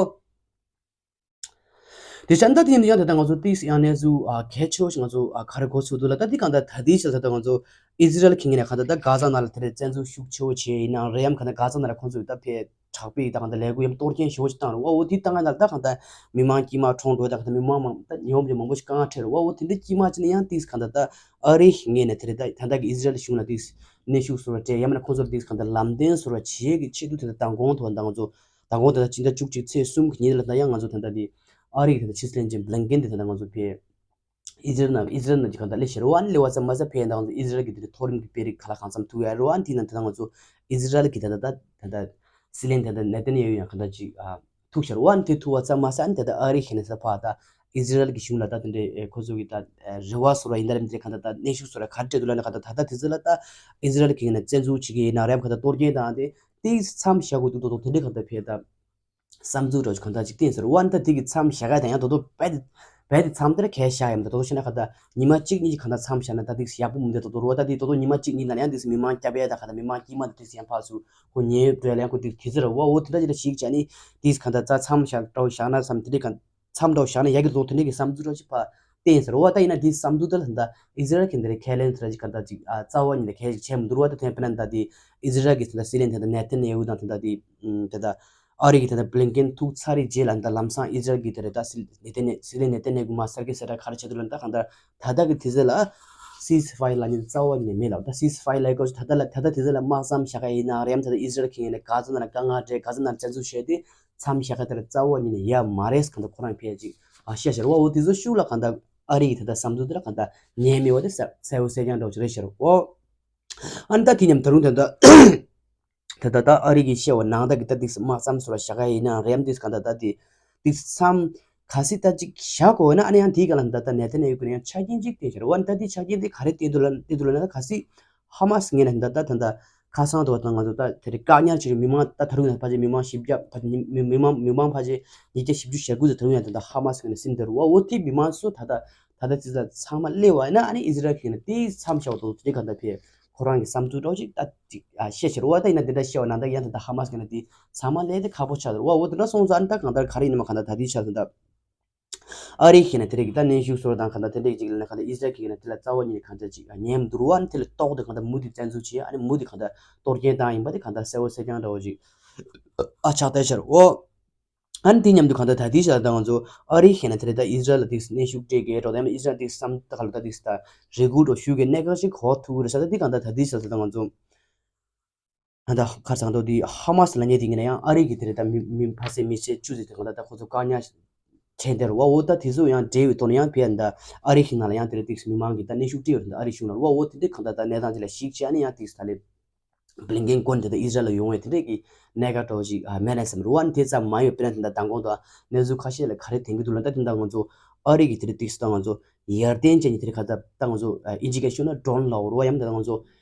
དེ་ཆ་ད་དེ་ཡིན་དུས་ཡང་ད་ལྟ་ང་ཚོ་ཏིས་ཡང་གནས་ཚུལ་ཨ་གལ་ཆེ་བོ་ཞིག་ང་ཚོ་ཨ་ག་རེ་གོ་ཚུལ་འདུག་ལ། ད་དེ་གང་ལྟར་ད་དེ་ཆ་ད་ལྟ་ང་ཚོ་ཨི་ཟི་རལ་གྱི་ངོས་ནས་གང་ལྟར་ད་གྷ་ཛ་ནང་ལ་དེ་རེད་བཙན་འཛུལ་ཤུགས་ཆེ་བོ་བྱས་ཡིན་ན་རེད་ཡང་གང་ལྟར་གྷ་ཛ་ནང་ལ་ཁོང་ཚོས་ད་ཕེ། དྲག་པོའི་ད་གང་ལྟར་ལས་འགུལ་ཡང་གཏོར་སྐྱོན་ཞེ་པོ་ཅིག་བཏང་རེད་བ། འོ་དེ་བཏང་ཡ་ན་ད་གང་ལྟར་མི་མང་དཀྱུས་མ་གྲོངས་འགྲོ། ད་གང་ལྟར་མི་མང་མང་ད་ཉེ་བོ་མང་པོ་ཞིག་དཀའ་ངལ་འཕྲད་རེད་བ། འོ་དེ་འདྲ་དཀྱུས་མ་ཅིག་ནས་ཡང་ཏིས་གང་ལྟར་ད་ཨ་རིའི་ངོས་ནས་དེ་རེད། ད་ད་ལྟ་གི་ཨི་ཟི་རལ་གཞུང་ལ་ཏིས་གནོན་ཤུགས་བཟོ་བ་སྤྲད་ཡང་མིན་ན་ཁོང་ཚོར་ཏིས་གང་ལྟར་ལམ་སྟོན་བཟོ་བ་བྱེད་ཀྱི་ཆེད་དུ་དེ་ད་མདང་དགོང་ཐོག་ད་ང་ཚོ་མདང་དགོང་དེ་ད་ཕྱི་ཟླ་བཅུ་གཅིག་ཚེས་གསུམ་གྱི་ཉིན་ལ་ད་ཡང་ང་ཚོ་ད་ལྟ་དེ་ཨ་རི་གི་ད་ལྟ་ཕྱི་སྲིད་བློན་ཆེན་བླིན་ཀེན་དེ་ད་ལྟ་ང་ཚོ་ཕེ་ཨི་ཟི་རལ་ནང་ཨི་ཟི་རལ་ནང་གི་གང་ལྟར་སླེབས་ཤག་རེད་བ། ཨ་ནི་སླེབས་པ་ཙམ་མ་ཟད་ཕེ་ཡང་ད་ང་ཚོ་ཨི་ཟི་རལ་གི་དེ་རིང་མཐོ་རིམ་གྱི་དཔོན་རིགས་ཁ་ལག་གང་འཚམ་ཐུག་ཡོད་རེད་བ། ཨ་ནི་དེ་ན་ད་ལྟ་ང་ཚོ་ཨི་ཟི་རལ་གི་ད་ལྟ་ད་ད་སྲིད་བློན་ད་ལྟ་ནེ་ཐན་ཡ་ཧུ་ཡང་གང་ལྟར་ཅིག་ཨ་ཐུག་ཤག་རེད་བ། ཨ་ནི་དེ་ཐུག་པ་ཙམ་མ་ཟད་ཨ་ནི་ད་ལྟ་ཨ་རི་ཁེ་ན་ས་ཕ་ད་ཨི་ཟི་རལ་གི་གཞུང་ལ་ད་དེ་འདྲའི་ཨེ་ཁོ་ཚོ་གི་ད་ཨེ་རེ་བ་བཟོ་ར་ཡིན་ད་རེད། དེ་གང་ལྟར་ད་གནོན་ཤུགས་བཟོ་ར་ག་རེ་སྤྲད་འདུག་ལབ་ན་གང་ལྟར་ད་ལྟ་དེ་ཚོ་ལ་ད་ཨི་ཟི་རལ་གི་ན་བཙན་འཛུལ་བྱེད་ཀྱི་ཡིན་ན་རེད། གང་ལྟར་གཏོར་སྐྱོན་དང་དེ་ཏིག་མཚམས་བཞག་དགོས་འདུག་དོ་དེ་འདྲའི་གང་ལྟར་ཕེ་ད་བསམ་ཚུལ་འདྲ་བོ་གང་ལྟར་ཅིག་བསྟན་ཟེར་བ། ཨ་ནི་ད་དེ་གི་མཚམས་བཞག་ག་དང་ཡང་དོ་དོ་རྦད་དེ་རྦད་དེ་མཚམས་དེར་གས་བཞག་ཡ་མི་འདུག་དོ་དོ་བྱས་ན་ག་ད་ཉི་མ་གཅིག་གཉིས་ཀྱི་ག་ད་མཚམས་བཞག་ན་ད་དེ་གི་ཡག་པོ་མི་འདུག་དོ་དོ་རུ་བ། ད་དེ་དོ་དོ་ཉི་མ་གཅིག་གཉིས་ན་ཡང་དེ་གི་མི་མང་སྐྱབས་ཡ་ད་ག་ད་མི་མང་དཀྱུས་མ་དེ་དེ་གི་ཡང་ཕར་ཚུར་ཁོ་ཉེ་འགྲོ་ཡ་ལ་ཡང་ཁོ་དེ་གི་དེ་ཚེ་རུ་བ། འོ་དེ་འདྲ་ཅིག་ལ་ཞིག་བྱས་ནི་དེ་གི་ག་ད་རྩ་མཚམས་བཞག་འདྲ་བོ་བཞག་ན་བསམ། དེ་འདྲའི་ག་མཚམས་འདྲ་བོ་བཞག་ན་ཡག་གི་འདུག་དེ་འདྲའི་གི་བསམ་ཚུལ་འདྲ་བོ་ཅིག་ཕར་བསྟན་ཟེར་བ། ད་ཡིན་ན་དེ་བསམ་ཚུལ་དེ་ལ་ད་ཨི་ཟི་རལ་གི་འདི་རེད། ཁས་ལེན་ཟེར་ཅིག་ག་ད་ཅིག་ཨ་རྩ་བ་ཉིད་ནས་གས་ཅིག་བྱས་མི་འདུག་རུ་བ། ད་དེ་དཔེར་ན་ད་དེ་ཨི་ཟི་རལ་གི་ད་སྲིད་བློན་ད་ནེ་ཐན་ཡ་ཧུ་དང་ད་དེ་ད་ཨ་རི་གི་ད་བླིན་ཀེན་ཐུག་ཚར་རེད་རྗེས་ལ་ད་ལམ་སང་ཨི་ཟི་རལ་གི་ད་རེད་ད་སྲིད་ནེ་ཐན་སྲིད་བློན་ནེ་ཐན་ཡ་ཧུ་གི་མ་གསར་གི་གསལ་བསྒྲགས་ག་རེ་བྱས་འདུག་ལབ་ན་ད་གང་ལྟར་ད་ལྟ་གི་དུས་ཚོད་ལ་སིས་ཕ་ཡར་ལབ་མཁན་རྩ་བ་ཉིད་ནས་མེད་ལབ། ད་སིས་ཕ་ཡར་ལབ་སྐབས་སུ་ད་ལྟ་ལ་ད་ལྟ་དུས་ཚོད་ལ་དམག་མཚམས་བཞག་ག་ཡིན་ན་རེད་ཡང་ད་ལྟ་ཨི་ཟི་རལ་གི་ངོས་ནས་ག་ཚོད་ན་ལ་དཀའ་ངལ་འཕྲད་ག་ཚོད་ན་ལ་བཙན་འཛུལ་བྱས་ཏེ་མཚམས་བཞག་ག་དེ་ལ་རྩ་བ་ཉིད་ནས་ཡ་མ་རེད་གང་ལྟར་ཁོ་རང་ཕལ་ཆེར་ཨ་བཤད་བཞག་རེད་བ། འོ་དེ་ཚོ་ཤུགས་ལ་གང་ལྟར་ཨ་རི་ཡི་ད་ལྟ་བསམ་ཚུལ་དེ་ལ་གང་ལྟར་ཉན་མེད་པ་དེ་གསལ་པོ་གསལ་རྐྱང་འདྲ་བོ་ཅིག་རེད་ཤག་རེད་བ། ཨ་ནི་ད་དེ་མཉམ་ད་རུང་ད་ལྟ་ད་ལྟ་ད་ཨ་རི་གི་བཤད་པ་ནང་ལྟར་གི་ད་ཏིག་དམག་མཚམས་སུ་ལ་བཞག་ག་ཡིན་ན་རེམ་ཏིག་གང་ལྟར་ད་དེ་ཏིག་མཚམས་ག་སྲིད་ད་ཅིག་བཞག་དགོས་ན་ཨ་ནི་ཡང་དེའི་སྒང་ལ་ད་ལྟ་ནེ་ཐན་ཡ་ཧུ་གིས་ཡང་ཆ་རྐྱེན་ཅིག་བསྟན་བཞག་རེད་བ། ད་དེ་ཆ་རྐྱེན་དེ་ག་རེ་བསྟན་འདུག་ལ་བསྟན་འདུག་ལབ་ན་ད་ག་སྲིད་ཧ་མ་སི་ངོས་ནས་ད་ད་ད་ད་ཁ་སང་དུ་བ་དང་ང་ཚོ་ད་དེ་རིང་བཀག་ཉར་བྱེད་རྒྱུ་མི་མང་ད་ད་རུང་ཡང་ཕལ་ཆེར་མི་མང་བཞི་བརྒྱ་ཕལ་ཆེར་མི་མི་མང་མི་མང་ཕལ་ཆེར་ཉིས་བརྒྱ་བཞི་བཅུ་ཞེ་དགུ་ཙམ་ད་རུང་ཡང་ད་ད་ཧ་མ་སི་ངོས་ནས་ཟིན་འདུག་རེད་བ། འོ་དེ་མི་མང་ཚོ་ད་ད་ད་ད་ཙི་ཙ་ཚང་མ་སླེབས་པ་ཡིན་ན་ཨ་ནི་ཨི་ཟི་རལ་གྱིས་ན་དེ་མཚམས་བཞག་འདུག་དེ་གང་ལྟར་ཕེ་ཁོ་རང་གི་བསམ་ཚུལ་འདྲ་བོ་ཅིག་ད་ཅིག་ཨ་བཤད་ཤེས་རེད་བ། ད་ཡིན་ན་དེ་འདྲ་བཤད་པ་ནང་ད་ཡང་ད་ད་ཧ་མ་སི་གི་ན་དེ་ཚང་མ་ལས་དེ་ཁག་པོ་ཆགས་འདུག་རེད་བ། འོ་དེ་འདྲ་སོང་ཙང་ཨ་ནི་ད་གང་ལྟར་ག་རེ་ཡིན་ནམ་གང་ལྟར་ད་དེ་ཆགས་ཟིན་ད་ཨ་རི་གིས་ན་དེ་རིགས་ཀྱི་ད་གནོན་ཤུགས་བཟོ་དང་གང་ལྟར་དེ་འདྲས་ཅིག་ལ་ན་གང་ལྟར་ཨི་ཟི་རལ་གྱིས་ན་དེ་ལ་རྩ་བ་ཉིད་ནས་གང་ལྟར་ཅིག་ཉན་མི་འདུག་རེད་བ། ཨ་ནི་དེ་ལ་ལྟོགས་ཏེ་གང་ལྟར་མུ་མཐུད་བཙན་འཛུལ་བྱས་ཨ་ནི་མུ་མཐུད་གང་ལྟར་གཏོར་སྐྱོན་བཏང་ཡིན་པ་དེ་གང་ལྟར་གསལ་པོ་གསལ་རྐྱང་འདྲ་བོ་ཅིག་ཨ་ཆགས་བསྡད་ཤག་རེད་བ། ཨ་ནི་དེ་མཉམ་དུ་གང་ལྟར་ད་ལྟའི་ཆར་ད་ང་ཚོ་ཨ་རི་ཧེ་ན་དེ་རེད་ད་ཨི་ཟི་རལ་ལ་ཏིག་གནོན་ཤུགས་སྤྲད་ཀྱི་འགྲོ་དང་ཨི་ཟི་རལ་ཏིག་བསམ་ད་ག་ལ་ད་ཏིག་ད་རེ་སྐུལ་འགྲོ་ཞུ་གི་གནད་འགག་ཅིག་གོ་ཐུག་གི་རེད་ས། ད་དེ་གང་ལྟར་ད་ལྟའི་ཆར་ད་ང་ཚོ་ད་ད་ཁར་ཚང་དོ་དེ་ཧ་མ་སི་ལབ་མཁན་དེ་ཡིན་ན་ཡང་ཨ་རི་གི་དེ་རེད་ད་མི་མི་ཕ་སེ་མི་ཚེ་བཅུ་ཟིག་དེ་གང་ལྟར་ད་ཁོ་ཚོ་བཀག་ཉར་བྱས་དེ་རེད་བ། འོ་ད་དེ་ཚོ་ཡང་འབྲེལ་བའི་ཐོག་ནས་ཡང་ཕེ་ཡ་ད་ཨ་རི་ཧེ་ན་ལ་ཡང་དེ་རེད་ཏིག་མི་མང་གི་ད་གནོན་ཤུགས་སྤྲད་ཡོད་རེད་ད་ཨ་རི་གཞུང་ལ་རེད་བ། འོ་དེ་འདྲས་གང་ལྟར་ད་གནས་སྟངས་ཅིག་ལ་གཞིགས་བྱས་ཨ་ནི་ཡང་ཏིག་ད་ལེ། བླིན་ཀེན་ཁོ་ནི་དེ་ལྟར་ཨི་ཟི་རལ་ལ་ཡོང་བའི་དེ་འདྲས་ཀྱི་གནད་འགག་འདྲ་བོ་ཞིག་ཨ་མེད་ན་བསམ་རུ་བ་ནི་དེ་ཙམ་མ་ཡོད། དཔེར་ན་དེ་འདྲ་མདང་དགོང་དུ་གནས་ཚུལ་ཁ་ཤས་ལ་ག་རེ་དེང་གི་འདུག་ལ་ད་དེ་འདྲ་ང་ཚོ་ཨ་རི་གི་དེ་འདྲ་ཏིག་སི་ད་ང་ཚོ་ཡར་ལྡན་ཅན་གྱི་དེ་འདྲ་ག་ད་ད་ང་ཚོ་ཨིན་ཇི་སྐད་ཤོད་ན་ཌོ་རོན་ལབ་རུ་བ་ཡང་དེ་འདྲ་ང་ཚོ་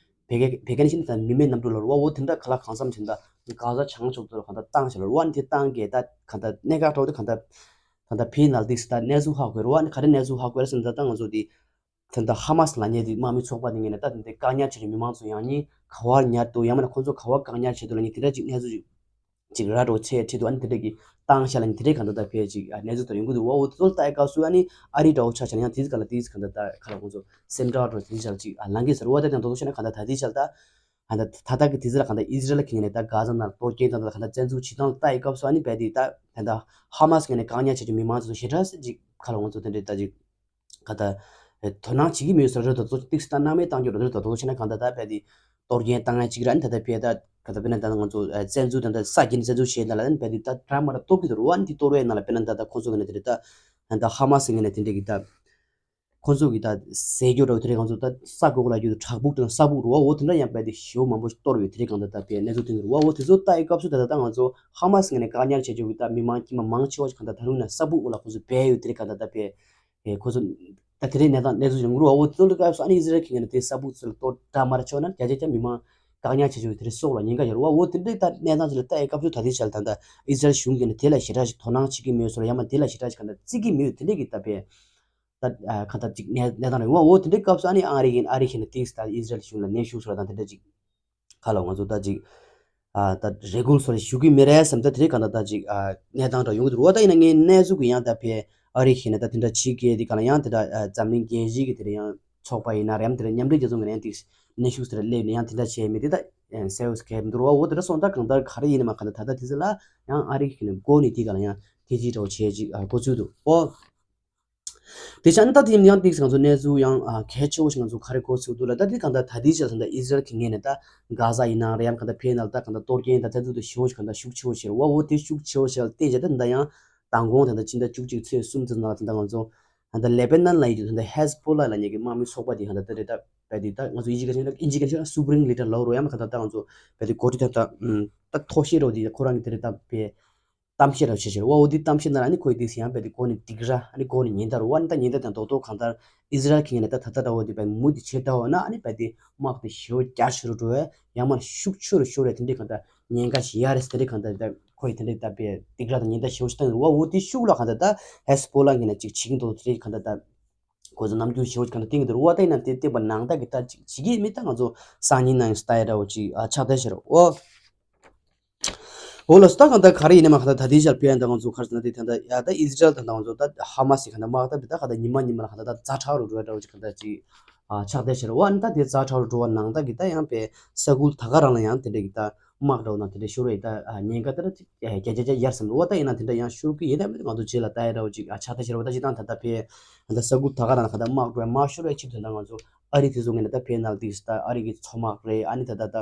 བེ་གེ་བེ་གེ་ནི་ཤི་ན་ད་མི་མེད་གནམ་གྲུ་ལབ་རུ་བ། འོ་དེ་འདྲ་ག་ལ་གང་འཚམ་བྱས་ད་ག་ཟ་བྱང་ཕྱོགས་དུ་ག་ད་བཏང་ཞིག་ལབ་རུ་བ་ནི་དེ་བཏང་གི་ད་ག་ད་གནད་འགག་འདྲ་བོ་དེ་ག་ད་ད་ད་ཕི་ནལ་ཏིག་སི་ད་གནས་ཚུལ་ཧ་གོ་རུ་བ་ནི་ག་རེ་གནས་ཚུལ་ཧ་གོ་ར་ཟེར་ན་ད་ད་ང་ཚོ་དེ། ད་ལྟ་ཧ་མ་སི་ལབ་མཁན་དེ་དམག་མི་ཚོགས་པ་དེ་ངོས་ནས་ད་དེ་འདྲའི་བཀག་ཉར་བྱས་པའི་མི་མང་ཚོ་ཡང་སྙིང་ག་བར་ཉར་འདུག་ཡང་མིན་ན་ཁོང་ཚོ་ག་བར་བཀག་ཉར་བྱས་འདུག་ལབ་མཁན་དེ་འདྲ་ཅིག་གནས་ཚུལ་ཅིག་ཅིག་ར་འདྲ་བོ་ཆེ་ཁྲིད་འདུག་ཨ་ནི་དེ་འདྲ་གི་བཏང་ཤག་ལབ་མཁན་དེ་འདྲའི་གང་ལྟར་ད་ཕལ་ཅིག་གནས་ཚུལ་དེ་ཡོང་གི་འདུག་འོ་འོ་དེ་ཚོ་ལ་ལྟ་ཡི་སྐབས་སུ་ཨ་ནི་ཨ་རི་འདྲ་བོ་ཆ་བཞག་ན་ཡང་དེ་ག་ལ་དེ་ག་ད་ད་ག་ལ་ཁོང་ཚོ་སེམས་ཁྲལ་འདྲ་བོ་དེ་ཅིག་ལངས་གི་ཟེར་བ། ད་དེ་མདོར་བཤད་ན་གང་ལྟར་ད་དེ་ཆ་ལ་ད་ད་ད་ད་ད་གི་དེ་ཚོ་ལ་གང་ལྟར་ཨི་ཟི་རལ་གི་ངོས་ནས་ད་གྷ་ཛ་ནང་གཏོར་སྐྱོན་དང་ད་གང་ལྟར་བཙན་འཛུལ་བྱེད་སྟངས་ལ་ལྟ་ཡི་སྐབས་སུ་ཨ་ནི་རྦད་དེ་ད་ད་ད་ཧ་མ་སི་ངོས་ནས་བཀག་ཉར་བྱས་ཀྱི་མི་མང་ཚོ་ཞེ་དྲག་ཅིག་ག་ལ་ཁོང་ཚོ་དེ་འདྲའི་ད་ཅིག་ག་ད། དོ་སྣང་བྱེད་ཀྱི་མེད་ཟེར་རེད་དོ། ཏིག་སི་ད་སྣང་མེད་བཏང་རྒྱུ་རེད་དོ། དོ་ཆེ་ན་གང་ད་ད་བས་དེ་གཏོར་སྐྱོན་བཏང་ཡ་གཅིག་ར་ནི་ད་ད་བས་ད་ག་ད་བས་ན་ད་ང་ཚོ་བཙན་འཛུལ་ད་ད་ས་གྱེན་བཙན་འཛུལ་བྱས་ན་ལ་ནི་བས་དེ་ད་འདྲ་མ་འདྲ་གཏོར་གི་འདུག་ར་བ། ནི་དེ་གཏོར་བའི་ནང་ལ་བས་ན་ད་ད་ཁོང་ཚོ་གི་ནི་དེ་རེད་ད་ད་ཧ་མ་སི་ངོས་ནས་དེ་འདྲས་གི་ད་ཁོང་ཚོ་གི་ད་ཟས་རྒྱུ་འདྲ་བོ་དེ་རེད། ང་ཚོ་ད་ས་གོ་གོ་ལ་རྒྱུ་ད་བྲག་ཕུག་དང་ས་ཕུག་ར་བ། འོ་དེ་འདྲ་ཡང་བས་དེ་ཞེ་པོ་མང་པོ་གཏོར་བའི་དེ་རེད་གང་ད་ད་བས་གནས་ཚུལ་ཐོན་གི་ར་བ། འོ་དེ་ཚོ་ལྟ་ཡི་སྐབས་སུ་ད་ད་ད་ང་ཚོ་ཧ་མ་སི་ངོས་ནས་བཀག་ཉར་བྱས་རྒྱུ་གི་ད་མི་མང་དཀྱུས་མ་མང་ཆེ་བ་ཞིག་གང་ད་ད་རུང་ན་ས་ཕུག་འོ་ལ་ཁོང་ཚོ་བས་ཡོད་དེ་རེད་གང་ད་ད་བས། ཨེ་ཁོ་ཚོ་ད་དེ་རིང་གནས་སྟངས་གནས་ཚུལ་ཡོང་གི་རེད་བ། འོ་དེ་ཚོ་ལ་སྐབས་སུ་ཨ་ནི་ཨི་ཟི་རལ་གྱི་ངོས་ནས་དེ་ས་ཕུག་ཚོ་ལ་གཏོར་འདྲ་མ་འདྲ་ཆོག་ན་རྒྱ་ཆེ་ཆ་མི་མང་བཀག་ཉར་བྱེད་ཆོག་གི་དེ་རིང་སྲོག་ལ་ཉེན་ཁ་ཡོད་རེད་བ། འོ་དེ་འདྲའི་ད་གནས་སྟངས་ཅིག་ལ་ལྟ་ཡི་སྐབས་སུ་ད་དེ་ཆ་ལ་ད་ལྟ་ཨི་ཟི་རལ་གཞུང་གིས་ནི་དེ་ལ་ཞེ་དྲག་ཞིག་དོ་སྣང་བྱེད་ཀྱི་མེད་སོགས་ལ་ཡང་མ་དེ་ལ་ཞེ་དྲག་ཞིག་ག་ད་བརྩི་གི་མེད་དེ་འདྲའི་གི་ད་བས་ད་ག་ད་ཅིག་གནས་གནས་སྟངས་རེད་བ། འོ་དེ་འདྲའི་སྐབས་སུ་ཨ་ནི་ཨ་རི་གིས་ཨ་རི་གིས་ནི་དེ་ད་ཨི་ཟི་རལ་གཞུང་ལ་གནོན་ཤུགས་སོགས་ལ་ད་དེ་འདྲ་ཅིག་ཁ་ལ་ང་ཚོ་ད་ཅིག་ཨ་ད་རེ་སྐུལ་སོགས་ཞུ་གི་མེད་རེད་བསམ། ད་དེ་རིང་གང་ལྟར་ད་ཅིག་ཨ་གནས་སྟངས་འདྲ་ཡོང་གི་འདུག་ར་བ། ད་ཡིན་ན་ངའི་གནས་ཚུལ་གི་ཡང་ད་ཕེ་ཨ་རི་ཞིག་ནས་ད་དེ་འདྲ་བྱེད་ཀྱི་དེ་ག་ལ་ཡང་དེ་འདྲ་ཨ་འཛམ་གླིང་རྒྱལ་སྤྱི་གི་དེ་འདྲ་ཡང་ཚོགས་པ་ཡིན་ན་རེད་ཡང་དེ་འདྲ་མཉམ་འབྲེལ་རྒྱལ་ཚོགས་ངོས་ནས་ཡང་དེ་གནོན་ཤུགས་དེ་འདྲ་སླེབས་ནས་ཡང་དེ་འདྲ་བྱས་མེད་དེ་ད་ ཨེ་སེལ་སི་གལ་མི་འདུག་ར། འོ་དེ་འདྲ་སོང་ཙང་གང་ལྟར་ག་རེ་ཡིན་ནའི་མ་གང་ལྟར་ད་ལྟ་དེ་ཚོ་ལ་ཡང་ཨ་རི་གི་ནས་འགོ་ནས་དེ་ག་ལ་ཡང་ཐེ་ཇུས་འདྲ་བོ་བྱས་ཅིག་ཨ་འགོ་ཚུགས་འདུག་ཨོ། དེ་ཆ་ནི་ད་དེ་ཡང་ཏིག་ང་ཚོ་གནས་ཚུལ་ཡང་ཨ་གལ་ཆེ་བོ་ཞིག་ང་ཚོ་ག་རེ་གོ་ཚུགས་འདུག་ལ། ད་དེ་གང་ལྟར་ད་ལྟའི་ཆར་ད་ལྟ་ཨི་ཟི་རལ་གྱི་ངོས་ནས་ད་གྷ་ཟ་ཡིན་ན་རེད་ཡང་གང་ལྟར་ཕེ་ནལ་ད་གང་ལྟར་གཏོར་སྐྱོན་ད་ད་ཚོད་དུ་ཞེ་བོ་ཞིག་གང་ལྟར་ཤུགས་ཆེ་བོ་ཞིག་རེད་བ། འོ་དེ་ཤུགས་ཆེ་བོ་ཞིག་ལ་བརྟེན་བྱས་ད་ད་ཡང་མདང་དགོང་ད་ད་ཕྱི་ཟླ་བཅུ་གཅིག་ཚེས་གསུམ་ཙམ་ནང་ད་ད་ང་ཚོ་ད་ད་ལེ་པེ་ནན་ལ་ཡོད་ད་ད་ཧེ་སི་བྷོ་ལ་ལ་ཉེ་གི་དམག་མི་ཚོགས་པ་དེ་གང་ལྟར་ད་རེད་ད་བས་དེ་ད་ང་ཚོ་ཨིན་ཇི་ག་ཆེན་ཨིན་ཇི་ག་ཆེན་སུ་པ་རིང་ལི་ཌར་ལོ་རོ་ཡང་གང་ལྟར་ད་ང་ཚོ་བས་དེ་གོ་སྒྲིག་ད་ད་ད་ཐོག་ཤེས་རོ་དེ་ཁོ་རང་གི་ད་རེད་ད་བས། གཏམ་བཤད་ར་བྱེད་ཤེར་བ། འོ་དེ་གཏམ་བཤད་ན་ཨ་ནི་ཁོའི་དེ་སི་ཡང་བས་དེ་གོ་ནི་སྡིག་ར་ཨ་ནི་གོ་ནི་ཉེན་བརྡ་རུ་བ་ཨ་ནི་ད་ཉེན་བརྡ་དང་རྡོག་རྡོག་གང་ལྟར་ཨི་ཟི་རལ་གྱི་ངོས་ནས་ད་ད་ལྟ་འདྲ་བོ་དེ་བས་མུ་དེ་བྱེད་ལྟ་བ་ན་ཨ་ནི་བས་དེ་དམག་དེ་ཞེ་བོ་རྒྱ་ཆེ་རུ་འགྲོ་བས་ཡང་མར་ཤུགས་ཆེ་རུ་ཤོར་བས་དེ་འདྲའི་གང་ལྟར་ཉེན་ཁ་ཞིག་ཡ་རེད་དེ་འདྲའི་གང་ལྟར་ད་ཁོའི་དེ་འདྲའི་ད་བས་སྡིག་ར་དང་ཉེན་བརྡ་ཞེ་བོ་ཞིག་བཏང་ཡོད་རུ་བ། འོ་དེ་ཤུགས་ལ་གང་ལྟར་ད་ཧེ་སི་བྷོ་ལ་ངོས་ནས་ཅིག་བྱེད་ཀྱི་འདུག་དེ་འདྲའི་གང་ལྟར་ད། ཁོ་ཚོ་རྣམ་འགྱུར་ཞེ་བོ་ཅིག་གང་ལྟར་བསྟན་གྱི་འདུག་རུ་བ། ད་ཡིན་ན་དེ་བལྟས་པ་ནང་ལྟ་གི་ད་ཅིག་བྱེད་ཀྱི་མེད་ད་ང་ཚོ་སང་ཉིན་ནང་ཡང་སྟ་ཡ་འདྲ་བོ་ཅིག་ཨ་ཆགས་བསྡད་ཤག་རུ་ཨོ། འོ་ལགས་སོ། ད་གང་ལྟར་ག་རེ་ཡིན་ནའི་མ་གང་ལྟར་ད་ལྟའི་ཆར་ཕན་ད་ང་ཚོ་ག་རེ་ཟེར་ན་དེ་ད་ལྟ་ཡ་ད་ཨི་ཟི་རལ་ད་ད་ང་ཚོ་ད་ཧ་མ་སི་གང་ལྟར་དམག་ད་བི་ད་གང་ལྟར་ཉི་མ་ཉི་མ་ལ་གང་ལྟར་ད་ཛ་དྲག་རུ་འགྲོ་ཡ་འདྲ་བོ་ཅིག་གང་ལྟར་ཅིག་ཨ་ཆགས་བསྡད་ཤག་རུ་ཨོ། ཨ་ནི་ད་དེ་ཛ་དྲག་རུ་འགྲོ་བ་ནང་ལྟ་གི་ད་ཡང་པའི་ས་ཁུལ་ད་ག་རང་ལ་ཡང་དེ་འདྲ་གི་ད་དམག་འདྲ་བོ་ནང་དེ་འདྲ་ཤོར་བ་ཡི་ད་ཉེན་ཁ་དེ་འདྲ་ཅིག་བརྒྱ་ཆ་བརྒྱ་ཡར་སོང་འདུག་ཨོ། ད་ཡིན་ན་དེ་འདྲ་ཡང་ཤོར་གི་ཡིན་ད་མེད་ང་ཚོ་རྗེས་ལ་ལྟ་ཡ་འདྲ་བོ་ཅིག་ཨ་ཆགས་བསྡད་ཤག་རུ་ཨོ། ད་སྤྱིར་བཏང་ད་ལྟ་པའི་ད་ས་ཁུལ་ད་ག་རང་ལ་ག་ད་དམག་འགྲོ་ཡ་དམག་ཤོར་བའི་ཆེད་དུ་ད་ང་ཚོ་ཨ་རི་དེ་ཚོ་ངོས་ནས་ད་ཕན་ནལ་ཏིག་ད་ཨ་རི་གི་མཚོ་དམག་རེད། ཨ་ནི་ད་ད་ད་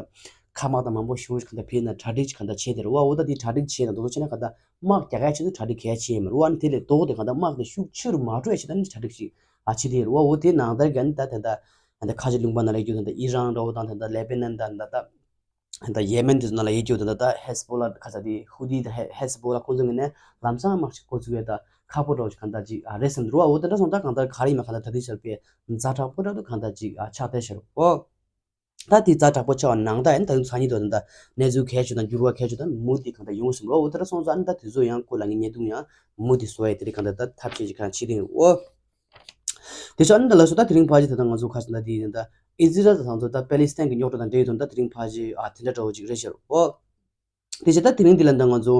མཁའ་དམག་དང་མང་པོ་ཞེ་པོ་ཅིག་གང་ལྟར་ཕན་ནལ་གྲ་སྒྲིག་ཅིག་གང་ལྟར་བྱས་ཏེ་རེད་བ། འོ་ད་དེ་གྲ་སྒྲིག་བྱས་ན་དོ་དོ་བྱས་ན་གང་ལྟར་དམག་རྒྱག་ཡ་ཆེད་དུ་གྲ་སྒྲིག་གལ་ཆེ་ཡིན་མ་རེད་བ། ཨ་ནི་དེ་ལས་ལྡོག་སྟེ་གང་ལྟར་དམག་དེ་ཤུགས་ཆེ་རུ་མ་འགྲོ་ཡ་ཆེད་དུ་ཨ་ནི་གྲ་སྒྲིག་ཅིག་ཨ་བྱེད་དེ་རེད་བ། འོ་དེ་ནང་ལྟར་གི་ཨ་ནི་ད་ད་ད་ད་ཁ་ཆེ་ལུང་པ་ནང་ལ་ཡོད་རྒྱུ་ད་ད་ཨི་རན་འདྲ་བོ་དང་ད་ད་ལེ་པེ་ནན་དང་ད་ད་ད་ཡེ་མེན་དེ་ཚོ་ནང་ལ་ཡོད་རྒྱུ་ད་ད་ད་ཧེ་སི་བྷོ་ལ་ཁ་ཚ་དེ་ཧུ་དི་ད་ཧེ་ཧེ་སི་བྷོ་ལ་ཁོང་ཚོ་ངོས་ནས་ལམ་སང་དམག་ཅིག་འགོ་ཚུགས་ཡ་ད་ཁག་པོ་འདྲ་བོ་ཅིག་གང་ལྟར་ཅིག་ཨ་རེད་བསམ་འདུག་ར་བ། འོ་དེ་འདྲ་སོང་ད་གང་ལྟར་ག་རེ་ཡིན་མ་གང་ལྟར་ད་དེ་ཆར་པའི་ཛ་དྲག་པོ་འདྲ་བོ་གང་ལྟར་ཅིག་ཨ་ཆགས་བསྡད་ཤག་རུ་ཨོ། ད་དེ་ཛ་དྲག་པོ་ཆགས་པ་ནང་ད་ཡིན་ད་དུང་སང་ཉིན་དུ་ད་གནས་ཚུལ་གལ་ཆེ་དང་འགྱུར་བ་གལ་ཆེ་དང་མུ་མཐུད་གང་ལྟར་ཡོང་བཞིན་རོ། འོ་དེ་འདྲ་སོང་ཙང་ཨ་ནི་ད་དེ་ཚོ་ཡང་སྐོར་ལ་ངས་བརྙན་ཐུང་ཡང་མུ་མཐུད་བཟོ་ཡ་དེ་རིགས་གང་ལྟར་ད་ཐབས་ཤེས་ཅིག་གང་བྱེད་དེ་ཡིན་ཨོ། དེ་ཆ་ཨ་ནི་ད་ལ་སོ་ད་དེ་རིང་ཕལ་ཆེར་ད་ད་ང་ཚོ་ཁ་སང་ད་དེ་ཡིན་ད་ཨི་ཛི་རལ་དང་ད་པེ་ལི་སི་ཐན་གྱི་རྙོག་དྲ་དང་འབྲེལ་ཡོད་དུ་ད་དེ་རིང་ཕལ་ཆེར་ཨ་དེ་འདྲ་འདྲ་བོ་ཅིག་རེད་ཤག་རོ་ཨོ། དེ་བྱས་ད་དེ་རིང་འདི་ལ་ད་ང་ཚོ་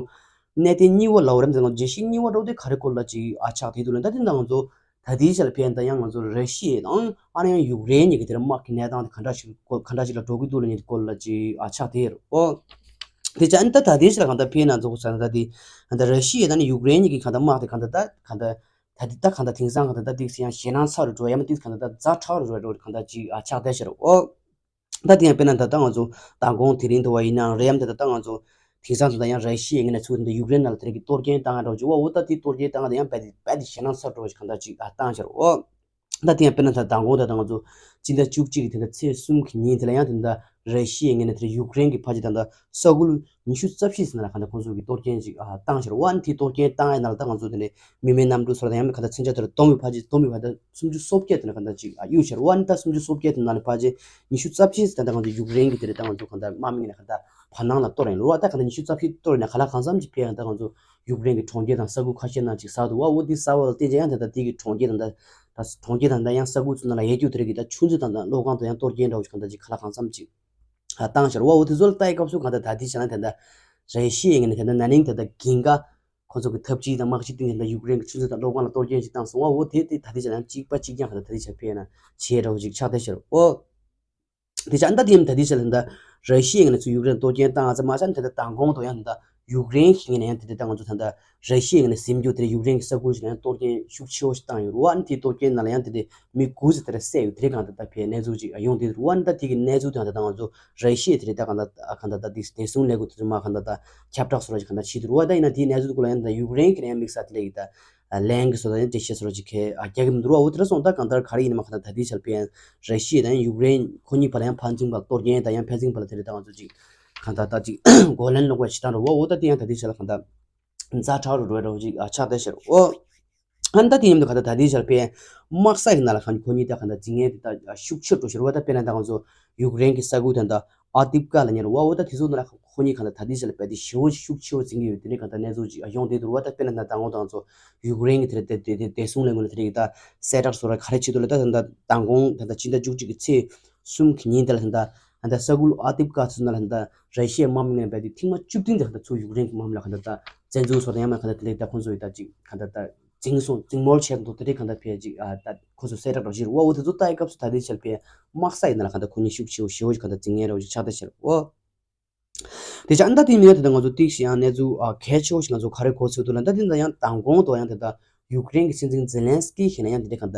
གནད་དོན་གཉིས་པ་ལབ་རེད། ང་ཚོ་འགྲེལ་བཤད་གཉིས་པ་འདྲ་བོ་དེ་ག་རེ་སྐོར་ལ་ཅིག་ཨ་ཆགས་བསྡད་འདུག་ལབ་ན། ད་དེ་ད་ང་ཚོ་ད་ལྟའི་ཆ་ལ་ཕན་ད་ཡང་ང་ཚོ་ར་ཤི་ཡ་དང་ཨ་ནི་ཡང་ཡུཀ་རེན་གཉིས་ཀྱི་དེ་ར་དམག་གི་གནས་སྟངས་དེ་ག་འདྲ་ཞིག་ག་འདྲ་ཞིག་ལ་འགྲོ་གི་འདུག་ལབ་མཁན་སྐོར་ལ་ཅིག་ཨ་ཆགས་བསྡད་ཡོད་རེད་ཨོ། དེ་བྱས་ཨ་ནི་ད་ད་ལྟའི་ཆ་ལ་གང་ལྟར་ཕན་ན་ཚོགས་ས་ན་ད་དེ་ད་ར་ཤི་ཡ་དང་ནི་ཡུཀ་རེན་གཉིས་ཀྱི་གང་ལྟར་དམག་དེ་གང་ལྟར་ད་གང་ལྟར་ད་དེ་ད་གང་ལྟར་དེང་སང་གང་ལྟར་ད་ཏིག་ཙམ་ཡང་ཞེད་སྣང་ཚ་རུ་འགྲོ་ཡ་མ་ཏིག་ཙམ་གང་ལྟར་ད་ཛ་དྲག་རུ་འགྲོ་ཡ་འགྲོ་གང་ལྟར་ཅིག་ཨ་ཆགས་བསྡད་ཤག་རོ་ཨོ། ད་དེ་ཡང་དཔེར་ན་ད་ལྟ་ང་ཚོ་མདང་དགོང་དེ་རིང་དུ་བ་ཡིན་ནའང་རེད་ཡམ་ད་ལྟ་ང་ཚོ་དེང་སང་ད་ལྟ་ཡང་ར་ཤི་ཡའི་ངོས་ནས་ཚུར་ད་ལྟ་ཡུཀ་རེན་ནང་ལ་དེ་རིང་གི་གཏོར་སྐྱོན་བཏང་ཡ་འདྲ་བོ་ཅིག་འོ་འོ་ད་དེ་གཏོར་སྐྱོན་བཏང་ཡ་དེ་ཡང་རྦད་དེ་རྦད་དེ་ཞེད་སྣང་ཚ་འགྲོ་བ་ཞིག་གང་ལྟར་ཅིག་ཨ་བཏང་ཤར་འོ། ད་དེ་ཡང་དཔེར་ན་ད་མདང་དགོང་ད་ལྟ་ང་ཚོ་སྤྱི་ཟླ་བཅུ་གཅིག་གི་དེ་འདྲ་ཚེས་གསུམ་གི་ཉིན་དེ་ལ་ཡང་དེ་འདྲ་ར་ཤི་ཡའི་ངོས་ནས་དེ་འདྲ་ཡུཀ་རེན་གྱི་ཕ་གི་ད་ལྟ་ས་ཁུལ་ཉི་ཤུ་རྩ་བཞི་ཟིན་ལ་གང་ལྟར་ཁོང་ཚོ་གི་གཏོར་སྐྱོན་ཅིག་ཨ་བཏང་ཤར་འོ། ཨ་ནི་དེ་གཏོར་སྐྱོན་བཏང་ཡ་ནང་ལ་ད་ང་ཚོ་དེ་འདྲ་མི་མེད་གནམ་གྲུ་སོགས་ད་ཡང་མི་གང་ལྟར་མཚོན་ཆ་དེ་འདྲ་སྡོམ་པའི་ཕ་གི་སྡོམ་པའི་ཕ་གི་ད་སུམ་ཅུ་སོ་བརྒྱད་དེ་འདྲ་གང་ལྟར་ཅིག་ཨ་གཡུག་ཤར་འོ། ཨ་ནི་ད་སུམ་ཅུ་སོ་བརྒྱད་དེ་ནང་ནས་ཕ་གི་ཉི་ཤུ་རྩ་བཞི་ཟིན་ད་ལྟ་ང་ཚོ་ཡུཀ་རེན་གྱི་དེ་འདྲ་ད་ང་ཚོ་གང་ལྟར་དམག་མི་ངོས་ནས་གང་ལྟར་བར་སྣང་ལ་གཏོར་ཡིན་རོ། ཨ་ད་གང་ལྟར་ཉི་ཤུ་རྩ་བཞི་གཏོར་ཡིན་ན་ག་ལ་གང་འཚམ་ཅིག་ཕེབས་ཡང་ད་ང་ཚོ་ཡུཀ་རེན་གྱི་གྲོང་ཁྱེར་དང་ས་ཁུལ་ཁ་ཤས་ནང་ཅིག་ཟག་འདུག་བ། འོ་འདི་ཟག་པ་ལ་བརྟེན་ཅིང་ཡང་དེ་ལྟར་དེ་གི་གྲོང་ཁྱེར་དང་ད་ད་གྲོང་ཁྱེར་དང་ད་ཡང་ས་ཁུལ་ཚོ་ནང་ལ་ཡོད་རྒྱུ་དེ་རིགས་ཀྱི་ད་ཆུ་མཛོད་དང་ད་གློག་ཁང་དང་ཡང་གཏོར་སྐྱོན་འདྲ་བོ་ཞིག་གང་ལྟར་ཅིག་ག་ལ་གང་འཚམ་ཅིག་ཨ་བཏང་ཤར་བ། འོ་དེ་ཚོ་ལ་ལྟ་ཡི་སྐབས་སུ་གང་ལྟར་ད་ལྟའི་ཆ་ལ་དེ་ལྟར་ར་ཤི་ཡའི་ངོས་ནས་དེ་ལྟར་ན་ནིང་དེ་ལྟར་གིན་ག་ཁོ་ཚོ་གི་འཐབ་ཇུས་དང་དམག་ཇུས་སྟེང་དེ་ལྟར་ཡུཀ་རེན་གྱི་ཆུ་མཛོད་དང་གློག་ཁང་ལ་གཏོར་སྐྱོན་ཞིག་བཏང་སོང་བ། འོ་དེ་དེ་ད་ལྟའི་ཆ་ལ་ཡང་གཅིག་པ་གཅིག་རྐྱང་གང་ལྟར་ད་ལྟའི་ཆ་ཕེབས་ན་བྱེད་འདྲ་བོ་ཞིག་ཆགས་བསྡད་ཤར་བ། འོ། དེ་ཆ་ཨ་ནི་ད་དེ་ཡིན་ད་དེ་ཆ་ལ་ད་ར་ཤི་ཡའི་ངོས་ནས་ཚུར་ཡུཀ་རེན་གཏོར་སྐྱོན་བཏང་ཨ་ཙི་མ་ཆ་ནི་ད་ལྟ་མདང་དགོང་དུ་ཡང་ད་ལྟ་ཡུཀ་རེན་གྱི་ངོས་ནས་ཡང་དེ་ལྟ་ད་ང་ཚོ་ད་ལྟ་ར་ཤི་ཡའི་ངོས་ནས་ཟིན་རྒྱུ་དེ་ཡུཀ་རེན་གྱི་ས་ཁུལ་ཞིག་ལ་ཡང་གཏོར་སྐྱོན་ཤུགས་ཆེ་བོ་ཞིག་བཏང་ཡོད་རེད་བ། ཨ་ནི་དེའི་གཏོར་སྐྱོན་ནང་ལ་ཡང་དེ་འདྲའི་མི་དགུ་ཙམ་དེ་འདྲ་བསད་ཡོད། དེ་རིང་གང་ད་ལྟ་ཕའི་གནས་ཚུལ་ཅིག་ཡོང་བསྡད་འདུག་བ། ཨ་ནི་ད་དེ་གི་གནས་ཚུལ་དེ་ད་ལྟ་ང་ཚོ་ར་ཤི་ཡའི་དེ་རིང་ད་གང་ད་གང་ད་ལྟ་དེ་བདེ་སྲུང་ལས་འགུལ་དེ་ཚོ་མ་གང་ད་ལྟ་ཁྱབ་བསྒྲགས་བཟོ་འདྲ་ཅིག་གང་ད་བྱེད་འདུག་བ། ད་ཡིན་ན་དེའི་གནས་ཚུལ་དེ་སྐོར་ལ་ཡང་ད་ཡུཀ་རེན་གྱི་ཡང་དམིགས་བསལ་དེ་འདྲ་ཡི་ད་ལན་གྱི་བཟོ་ལྟ་ཡང་འགྲེལ་བཤད་བཟོ་འདྲ་ཅིག་གི་རྒྱག་གི་མི་འདུག་བ། འོ་དེ་འདྲ་སོང་ད་གང་ལྟར་ག་རེ་ཡིན་ནའི་མ་གང་ལྟར་ད་ལྟའི་ཆར་ཕན་ར་ཤི་ཡ་དང་ཡུཀ་རེན་ཁོ་གཉིས་བར་ལ་ཡང་ཕན་ཚུན་བར་གཏོར་སྐྱོན་དང་ཡང་ཕན་ཚུན་བར་ལ་དེ་རེད་ད་ང་ཚོ་ཅིག་གང་ལྟར་ད་ཅིག་རྒོལ་ལན་སློག་པའི་བྱེད་སྟངས་རེད་བ། འོ་ད་དེ་ཡང་ད་ལྟའི་ཆར་ལ་གང་ལྟར་ཛ་དྲག་རུ་འགྲོ་བའི་འདྲ་བོ་ཅིག་ཆགས་བསྡད་ཤར་བ། ཨ་ནི་ད་དེ་མཉམ་དུ་གང་ལྟར་ད་ལྟའི་ཆར་ཕན་དམག་ས་ཡི་ནང་ལ་གང་ཁོ་གཉིས་ད་གང་ལྟར་འཛིང་ངན་དེ་ད་ཤུགས་ཆེར་འགྲོ་ཤར་བ། ད་དཔེར་ན་ད་ང་ཚོ་ཡུཀ་རེན་གྱི་ས་ཁུལ་དང་ད་ཨ་ཏིབ་ཀ་ལ་ཉེ་རུ་བ། འོ་ད་དེ་ཚོ་ནང་ལ་ཁོ་གཉིས་གང་ལྟར་ད་ལྟའི་ཆར་ལ་རྦད་དེ་ཞེ་བོ་ཤུགས་ཆེ་བོ་འཛིང་གི་ཡོད། དེ་འདྲའི་གང་ལྟར་གནས་ཚུལ་ཅིག་ཡོང་བསྡད་འདུག་བ། ད་དཔེར་ན་ད་ལྟ་ངོ་དང་ཚོ་ཡུཀ་རེན་གྱི་དེ་རེད་དེ་དེ་བདེ་སྲུང་ལས་འགུལ་ལ་དེ་རེད་ད་གསལ་བསྒྲགས་བཟོ་ར་ག་རེ་བྱེད་འདུག་ལ། ད་ད་ལྟ་མདང་དགོང་ད་ལྟ་ཕྱི་ཟླ་བཅུ་གཅིག་གི་ཚེས་གསུམ་གྱི་ཉིན་དེ་ལ་ད་ལྟ་ད་ལྟ་ས་ཁུལ་ཨ་ཏིབ་ཀ་ཚོ་ནང་ལ་ད་ལྟ་ར་ཤི་ཡའི་དམག་མི་ངན་རྦད་དེ་ཐེངས་མ་བཅུ་བདུན་དེ་ད་ལྟ་ཚུར་ཡུཀ་རེན་གྱི་དམག་མི་ལ་གང་ལྟར་ད་བཙན་འཛུལ་བཟོ་དང་ཡང་མིན་གང་ལྟར་དེ་ལས་ད་ཁོང་ཚོ་ཡི་ད་ཅིག་གང་ལྟར་ད་འཛིང་སོང་འཛིང་མོལ་བྱས་འདུག་དེ་འདྲའི་གང་ལྟར་ཕལ་ཅིག་ཨ་ད་ཁོ་ཚོ་གསལ་བསྒྲགས་རོགས་བྱེད་རུ་བ། འོ་དེ་ཚོ་ལྟ་ཡི་སྐབས་སུ་ད་ལྟའི་ཆར་ཕལ་དམག་ས་ཡི་ནང་ལ་གང་ལྟར་ཁོ་གཉིས་ཤུགས་ཆེ་བོ་ཞེ་བོ་ཞིག་གང་ལྟར་འཛིང་ངན་རོགས་ཞིག་ཆགས་བསྡད་ཤར་བ། དེ་ཆ་ཨ་ད་དེ་མིན་ཡང་དེ་ད་ང་ཚོ་ཏིག་ཞིག་ཡང་གནས་ཚུལ་ཨ་གལ་ཆེ་བོ་ཞིག་ང་ཚོ་ག་རེ་གོ་ཚོད་འདུག་ལ། ད་དེ་ད་ཡང་མདང་དགོང་དུ་ཡང་དེ་ད་ཡུཀ་རེན་གྱི་སྲིད་འཛིན་ཛེ་ལན་སི་ཀི་ཞིག་ན་ཡང་དེ་འདྲ་གང་ད་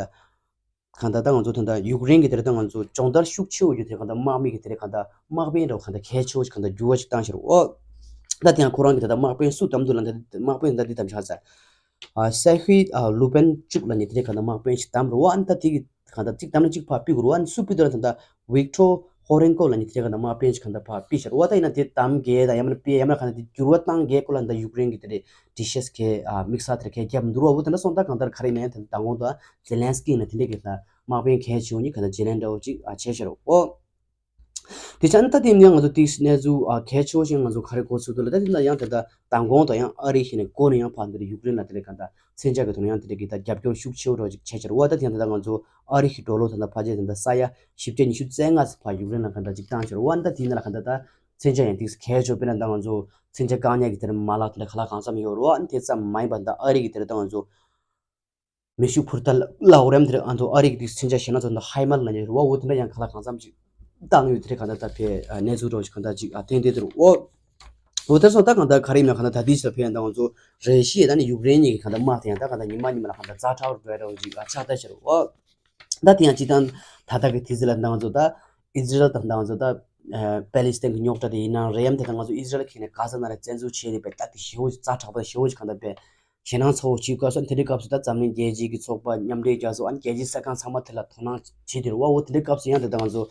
གང་ད་ད་ང་ཚོ་དེ་ད་ཡུཀ་རེན་གྱི་དེ་ད་ང་ཚོ་སྦྱོང་བརྡར་ཤུགས་ཆེ་བོ་ཡོད་དེ་གང་ད་དམག་མི་གི་དེ་རེད་གང་ད་དམག་དཔོན་ར་གང་ད་གལ་ཆེ་བོ་ཞིག་གང་ད་འགྱུར་བ་ཞིག་བཏང་ཤར་འོ། ད་དེ་ཡང་ཁོ་རང་གི་དེ་ད་དམག་དཔོན་སུ་བདམས་འདུག་ལ། ད་དམག་དཔོན་ད་འདི་བདམས་ཆགས་ཚར། ཨ་སེ་ཧི་ཨ་ལུ་པན་ཅུག་ལ་ནི་དེ་རེད་གང་ད་དམག་དཔོན་ཞིག་བདམས་ར་འོ། ཨ་ནི་ད་དེ་གི་གང་ལྟར་གཅིག་བདམས་ན་གཅིག་ཕར་ཕུད་དགོས་རེད་བ། ཨ་ནི་སུ་ཕུད་དོ་ལ་ད་ལྟ་ཝིག་ཊོ་ཧོ་རེན་ཀོ་ལ་ནི་དེ་ག་ན་དམག་དཔོན་ཞིག་གང་ལྟར་ཕར་ཕུད་ཤར་བ། ད་ཡིན་ན་དེ་གཏམ་འགལ་དང་ཡང་མིན་ན་དཔེ་ཡང་མིན་ན་གང་ལྟར་དེ་འགྱུར་བ་བཏང་འགལ་སྐོར་ལ་ད་ཡུཀ་རེན་གྱི་དེ་རེད་དྲི་ཤེས་གལ་ཨ་དམིགས་བསལ་དེ་རེད་གལ་རྒྱབ་མི་འདུག་ར་བོ། དེ་འདྲ་སོང་ད་གང་ལྟར་ག་རེ་ཡིན་ན་ཡང་དེ་མདང་དགོང་དུ་ཛེ་ལན་སི་ཀི་ཡིན་ན་དེ་འདྲས་ཀྱི་ད་དམག་དཔོན་གལ་ཆེ་བོ་གཉིས་གང་ལྟར་བརྗེ་ལེན་འདྲ་བོ་ཅིག་ཨ་བྱས་ཤར་བ། དེ་ཆ་ནི་ད་དེ་ཡང་ང་ཚོ་ཏིག་གནས་ཚུལ་ཨ་གལ་ཆེ་བོ་ཞིག་ང་ཚོ་ག་རེ་གོ་ཚུལ་འདུག་ལ། ད་དེ་ན་ཡང་དེ་ད་མདང་དགོང་དང་ཡང་ཨ་རི་ཞིག་ནས་འགོ་ནས་ཡང་ཕར་འདིར་ཡུཀ་རེན་ལ་དེ་རེད་གང་ལྟར་མཚོན་ཆ་གི་ཐོག་ནས་ཡང་དེ་རེད་གི་ད་རྒྱབ་སྐྱོར་ཤུགས་ཆེ་བོ་རོགས་ཅིག་བྱས་ཤར་བ། ད་དེ་ཡང་དེ་ད་ང་ཚོ་ཨ་རི་ཞིག་འགྲོ་ལོ་ད་ད་ཕ་ཆེ་དེ་ད་ས་ཡ་བཞི་བརྒྱ་ཉི་ཤུ་རྩ་ལྔ་ཙམ་ཕར་ཡུཀ་རེན་ལ་གང་ལྟར་ཅིག་བཏང་ཤར་བ། ད་དེ་ན་ལ་གང་ལྟར་ད་མཚོན་ཆ་ཡང་ཏིག་གལ་ཆེ་བོ་དཔེར་ན་ད་ང་ཚོ་མཚོན་ཆ་བཀག་ཉར་གི་དེ་རེད་མ་ལག་དེ་ལ་ག་ལ་གང་འཚམ་ཡོད་རོགས། ཨ་ནི་དེ་ཙམ་མ་ཡིན་པ་ད་ཨ་རི་གི་དེ་རེད་ད་ང་ཚོ་མེ་ཤུགས་འཕུར་མདའ་ལ་འོ་རེམ་དེར་ཨ་ཚོ་ཨ་རི་གི་དེ་མཚོན་ཆ་ཞེ་ན་ཚོ་ད་ཧའི་མར་ལ་ཉེ་རུ་བ་འོ་དེ་འདྲ་ཡང་ག་ལ་གང་འཚམ་ཅིག་བཏང་ཡོད་དེ་རེད་གང་ལྟར་ད་ཕེ་གནས་ཚུལ་རོགས་ཞིག་གང་ལྟར་ཅིག་ཨ་བསྟན་བསྡད་དེ་རུ་འོ། འོ་དེར་སོང་ད་གང་ལྟར་ག་རེ་ཡིན་ན་གང་ལྟར་ད་དེ་ཞིག་ལ་ཕེ་ཡང་ད་ང་ཚོ་རེ་ཤི་ཡ་ད་ནི་ཡུཀ་རེན་གཉིས་ཀྱི་གང་ལྟར་དམག་དེ་ཡང་ད་གང་ལྟར་ཉི་མ་ཉི་མ་ལ་གང་ལྟར་ཛ་དྲག་རུ་འགྲོ་ཡ་རོགས་ཅིག་ཨ་ཆགས་བསྡད་ཤར་འོ། ད་དེ་ཡང་སྤྱི་བཏང་ད་ལྟ་གི་དུས་ཚོད་ལ་ད་ང་ཚོ་ད་ཨི་ཟི་རལ་དང་ད་ང་ཚོ་ད་པེ་ལི་སི་ཐན་གྱི་རྙོག་དྲ་དེ་ཡིན་ནའང་རེད་ཡམ་དེ་ད་ང་ཚོ་ཨི་ཟི་རལ་ཁྱེད་ནས་ག་ས་ན་རེ་བཙན་འཛུལ་བྱས་ཏེ་པའི་ད་དེ་ཞེ་བོ་ཞིག་ཛ་དྲག་པ་ཞེ་བོ་ཞིག་གང་ལྟར་པའི་ཞེད་སྣང་ཚ་བོ་ཞིག་སྐབས་སུ་དེ་འདྲའི་སྐབས་སུ་ད་འཛམ་གླིང་རྒྱལ་སྤྱིའི་གི་ཚོགས་པ་མཉམ་འབྲེལ་རྒྱལ་ཚོགས་ཨ་ནི་རྒྱལ་སྤྱིའི་གསར་ཁང་ཚང་མ་དེ་ལ་དོ་སྣང་བྱེད་དེ་རུ་བ་འོ་དེ་འདྲའི་སྐབས་སུ་ཡང་དེ་ད་ང་ཚོ་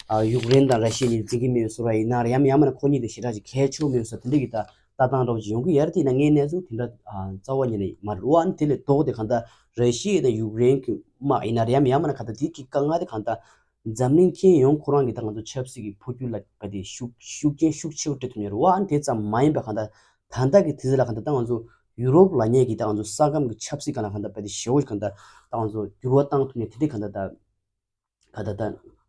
ཡུཀ་རེན་དང་ར་ཤི་ཡ་གཉིས་འཛིང་གི་མེད་བཟོ་ར་ཡིན་ན་རེད་ཡམ་ཡང་མིན་ན་ཁོ་གཉིས་དེ་ཞེ་དྲག་ཅིག་གལ་ཆེ་བོ་མེད་བཟོ་དེ་འདྲའི་གི་ད་ལྟ་སྟངས་འདྲ་བོ་ཅིག་ཡོང་གི་ཡོད་རེད། དེ་ཡིན་ན་ངའི་གནས་ཚུལ་དེ་འདྲ་རྩ་བ་ཉིད་ནས་མ་རེད་བ། ཨ་ནི་དེ་ལས་ལྡོག་སྟེ་གང་ལྟར་ར་ཤི་ཡ་དང་ཡུཀ་རེན་གྱི་དམག་ཡིན་ན་རེད་ཡམ་ཡང་མིན་ན་གང་ལྟར་དེ་གི་དཀའ་ངལ་དེ་གང་ལྟར་འཛམ་གླིང་ཁྱོན་ཡོངས་ཁོ་རང་གི་ད་ང་ཚོ་ཆབ་སྲིད་ཀྱི་འཕོ་འགྱུར་ལ་བ་དེ་ཤུགས་ཤུགས་རྐྱེན་ཤུགས་ཆེ་བོ་སྤྲད་ཐུབ་ནས་རེད་བ། ཨ་ནི་དེ་ཙམ་མ་ཡིན་པ་གང་ལྟར་ད་ལྟ་གི་དུས་ཚོད་ལ་གང་ལྟར་ད་ང་ཚོ་ཡུ་རོབ་ལ་ཉེ་གི་ད་ང་ཚོ་ས་ཁམས་ཀྱི་ཆབ་སྲིད་གང་ལ་གང་ལྟར་བ་དེ་ཞེ་བོ་གང་ལྟར་ད་ང་ཚོ་འགྱུར་བ་བཏང་ཐུབ་ནས་དེ་འདྲའི་གང་ལྟར་ད། ག་ད་ད་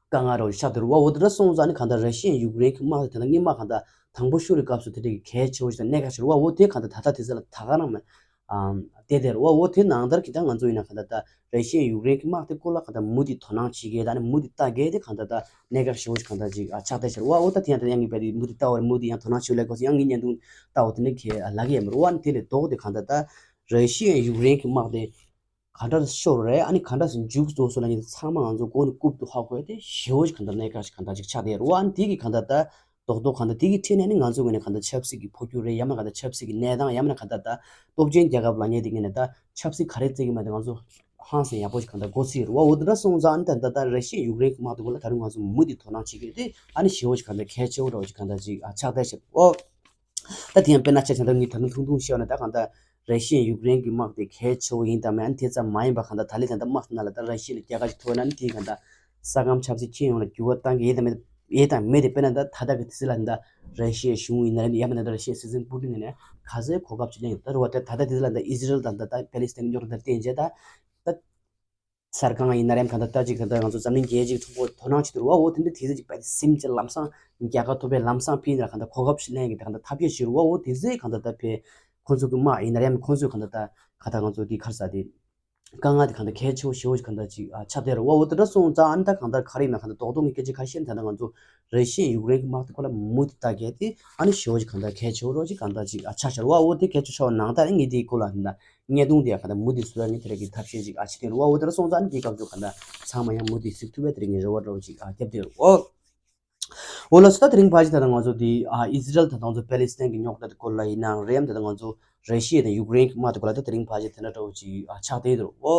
དཀའ་ངལ་རོ་ཆགས་དེ་རུ་བ་འོ་དེ་འདྲ་སོང་ཙང་ནི་ག་ད་ར་ཤི་ཡ་ཡུཀ་རེན་གྱི་དམག་དེ་ད་སྔོན་མ་ག་ད་དང་པོ་ཤོར་བའི་སྐབས་སུ་དེ་འདྲའི་གལ་ཆེ་བོ་ཞིག་དང་གནད་འགག་ཞིག་རུ་བ་འོ་དེ་ག་ད་ད་ལྟ་དེ་ཚོ་ལ་ད་ག་རང་མ་དེ་དེ་རུ་བ་འོ་དེ་ནང་ལྟར་གྱི་ད་ང་ཚོ་ཡིན་ན་ག་ད་ད་ར་ཤི་ཡ་ཡུཀ་རེན་གྱི་དམག་དེ་སྐོར་ལ་ག་ད་མུ་མཐུད་དོ་སྣང་བྱེད་མཁན་ད་ནི་མུ་མཐུད་ལྟ་མཁན་དེ་ག་ད་ད་གནད་འགག་ཞིག་བོ་ཞིག་ག་ད་ཅིག་ཆགས་བསྡད་ཤར་བ་འོ་ད་དེ་ཡང་ད་ཡང་གི་བས་དེ་མུ་མཐུད་ལྟ་བར་མུ་མཐུད་ཡང་དོ་སྣང་བྱེད་ལས་གོ་སོང་ཡང་ངའི་བརྙན་ཐུང་ལྟ་བ་དེ་འདྲ་གལ་ལ་གི་ཡ་མི་རུ་བ་ནི་དེ་ལས་ལྡོག་དེ་ག་ད་ད་ར་ཤི་ཡ་ཡུཀ་རེན་གྱི་དམག་དེ། ག་འདྲ་ཤོར་རེད། ཨ་ནི་ག་འདྲ་སེ་མཇུག་རྫོགས་སོང་ལབ་མཁན་དེ་ཚང་མ་ང་ཚོ་མགོ་ནས་རྐུབ་ཏུ་ཧ་གོ་ཡ་དེ་ཞེ་བོ་ཞིག་ག་འདྲ་གནད་འགག་ཞིག་ག་འདྲ་ཅིག་ཆགས་བསྡད་རེད་བ། ཨ་ནི་དེ་གི་ག་འདྲ་ད་རྡོག་རྡོག་ག་འདྲ་དེ་གི་ཁྲིད་ནས་ནི་ང་ཚོ་ངོས་ནས་ག་འདྲ་ཆབ་སྲིད་ཀྱི་འཕོ་འགྱུར་རེད་ཡང་མིན་ན་ག་འདྲ་ཆབ་སྲིད་ཀྱི་གནས་སྟངས་ཡང་མིན་ན་ག་འདྲ་ད་སྟོབས་ཆེན་རྒྱལ་ཁབ་ལབ་མཁན་དེ་ངོས་ནས་ད་ཆབ་སྲིད་ག་རེ་བརྩི་གི་མ་རེད་ང་ཚོ་ཧང་སང་ཡག་པོ་ཞིག་ག་འདྲ་མགོ་ཚོས་རེད་བ། འོ་དེ་འདྲ་སོང་ཙང་ཨ་ནི་ད་ད་ད་ར་ཤི་ཡ་ཡུཀ་རེན་གྱི་དམག་དེ་སྐོར་ལ་ད་རུང་ང་ཚོ་མུ་མཐུད་དོ་སྣང་བྱེད་ཀྱི་ཡོད་དེ་ཨ་ནི་ཞེ་བོ་ཞིག་ག་འདྲ་གལ་ཆེ་བོ་འདྲ་བོ་ཞིག་ག་འདྲ་ཅིག་ཆགས་བསྡད་ཤག་ཨོ། ད་དེ་ཡང་དཔེར་ན་ཆ་བཞག་ན་ངས་ད་ནི་ཐུང་ཐུང་བཤད་ན་ད་གང་ལྟར་ར་ཤི་ཡ་ཡུཀ་རེན་གྱི་དམག་དེ་གལ་ཆེ་བོ་ཡིན་དང་མིན་ཨ་ནི་དེ་ཙམ་མ་ཡིན་པ་གང་ལྟར་ད་ལི་ད་ལྟ་དམག་དེ་ནང་ལ་ད་ར་ཤི་ཡ་ལ་རྒྱལ་ཁ་ཅིག་ཐོབ་ན་ནི་དེ་གང་ལྟར་ས་ཁམས་ཆབ་སྲིད་ཁྱོན་ཡོངས་ལ་འགྱུར་བ་གཏང་གི་ཡོད་དང་མེད་ཡོད་དང་མེད་དེ་དཔེར་ན་ད་ད་ལྟ་གི་དུས་ཚོད་ལ་ད་ར་ཤི་ཡའི་གཞུང་ཡིན་ན་རེད་ཡང་མིན་ན་ད་ར་ཤི་ཡའི་སྲིད་འཛིན་པུ་ཏིན་ནས་ནས་ག་ཚོད་གོ་སྐབས་ཅིག་ལེན་ཡོད་ད་རུ་བ་དེ་ད་ལྟ་དུས་ཚོད་ལ་ད་ཨི་ཟི་རལ་དང་ད་ད་པེ་ལི་སི་ཐན་རྙོག་དྲ་དང་བསྟུན་བྱས་ད་ད། གསར་ཁང་ཡིན་ན་རེད་གང་ལྟར་ལྟ་ཅིག་གང་ལྟར་ང་ཚོ་འཛམ་གླིང་རྒྱལ་སྤྱིའི་ཁྲོད་པོ་དོ་སྣང་བྱེད་དུ་རུ་བ་འོ་དེ་འདྲ་དེ་ཚོ་ཅིག་པའི་སེམས་ཀྱི་ལམ་སང་རྒྱལ་ཁ་ཐོབ་པའི་ལམ་སང་ཕིན་ལ་གང་ལྟར་གོ་སྐབས་ཤིག་ལེན་གི་ད་གང་ལྟར་ཐབས་ཤེས་བྱེད་རུ་བ་འོ་དེ་ཚོས་གང་ལྟར་ད་ཕེ་ཁོ་ཚོ་གི་དམག་ཡིན་ན་རེད་ཁོ་ཚོས་གང་ལྟར་ད་གང་ལྟར་ང་ཚོ་དེ་ཁར་ས་དེ་དཀའ་ངལ་དེ་གང་ལྟར་གལ་ཆེ་བོ་ཞེ་བོ་ཞིག་གང་ལྟར་ཅིག་ཆགས་བསྡད་རུ་བ་འོ་དེ་འདྲ་སོང་ཙང་ཨ་ནི་ད་གང་ལྟར་ག་རེ་ཡིན་ན་གང་ལྟར་རྡོག་རྡོག་གི་སྐད་ཆ་ཁ་ཤས་ད་ལྟ་ང་ཚོ་ར་ཤི་ཡ་ཡུཀ་རེན་གི་དམག་དེ་ཁོ་ལ་མུ་མཐུད་ལྟ་གལ་ཏེ་ཨ་ནི་ཞེ་བོ་ཞིག་གང་ལྟར་གལ་ཆེ་བོ་རོ་ཞིག་གང་ལྟར་ཅིག་ཆགས་ཤར་བ་འོ་དེ་གལ་ཆེ་ཆེ་བ་ནང་ལྟར་ངས་དེའི་སྐོར་ལ་ད་བརྙན་ཐུང་དེ་གང་ལྟར་མུ་མཐུད་བཟོ་ཡ་ངས་དེ་རིང་གི་ཐབས་ཤེས་ཅིག་ཨ་ཕྱི་དེ་རུ་བ་འོ་དེ་འདྲ་སོང་ཙང་ཨ་ནི་དེའི་སྐབས་སུ་གང་ལྟར་ཚང་མ་ཡང་མུ་མཐུད་གཟིགས་ཐུབ་པའི་དེ་རིང་གི་རེ་བ་འདྲ་བོ་ཅིག་ཨ་བརྒྱབ་དེ་རུ་འོ། འོ་ལགས་སོ་ད་དེ་རིང་ཕལ་ཆེར་ད་ལྟ་ང་ཚོ་དེ་ཨ་ཨི་ཟི་རལ་ད་ལྟ་ང་ཚོ་པེ་ལི་སི་ཐན་གྱི་རྙོག་དྲ་དེ་སྐོར་ལ་ཡིན་ནའང་རེད་ཡང་ད་ལྟ་ང་ཚོ་ར་ཤི་ཡ་དང་ཡུཀ་རེན་གྱི་དམག་དེ་སྐོར་ལ་ད་དེ་རིང་ཕལ་ཆེར་དེ་འདྲ་འདྲ་བོ་ཅིག་ཨ་ཆགས་བསྡད་ཡོད་རེད་འོ།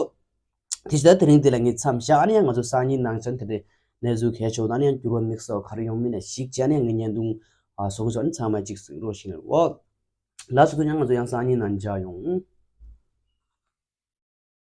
དེ་བཞིན་ད་དེ་རིང་འདི་ལ་ངས་མཚམས་བཞག་ཨ་ནི་ཡང་ང་ཚོ་སང་ཉིན་ནང་ཚན་དེ་འདྲའི་གནས་ཚུལ་གལ་ཆེ་བ་དང་ཨ་ནི་ཡང་འགྱུར་བ་དམིགས་བསལ་བ་ག་རེ་ཡོང་མིན་ལ་གཞིགས་བྱས་ཨ་ནི་ཡང་ངའི་བརྙན་ཐུང་ཨ་བཟོ་གི་ཆོག་ཨ་ནི་ཚང་མ་གཅིག་གཟིགས་རོགས་ཞུ་ནས་འོ། ལགས་སོ་ད་ཡང་ང་ཚོ་ཡང་སང་ཉིན་ནང་མཇལ་ཡོང་།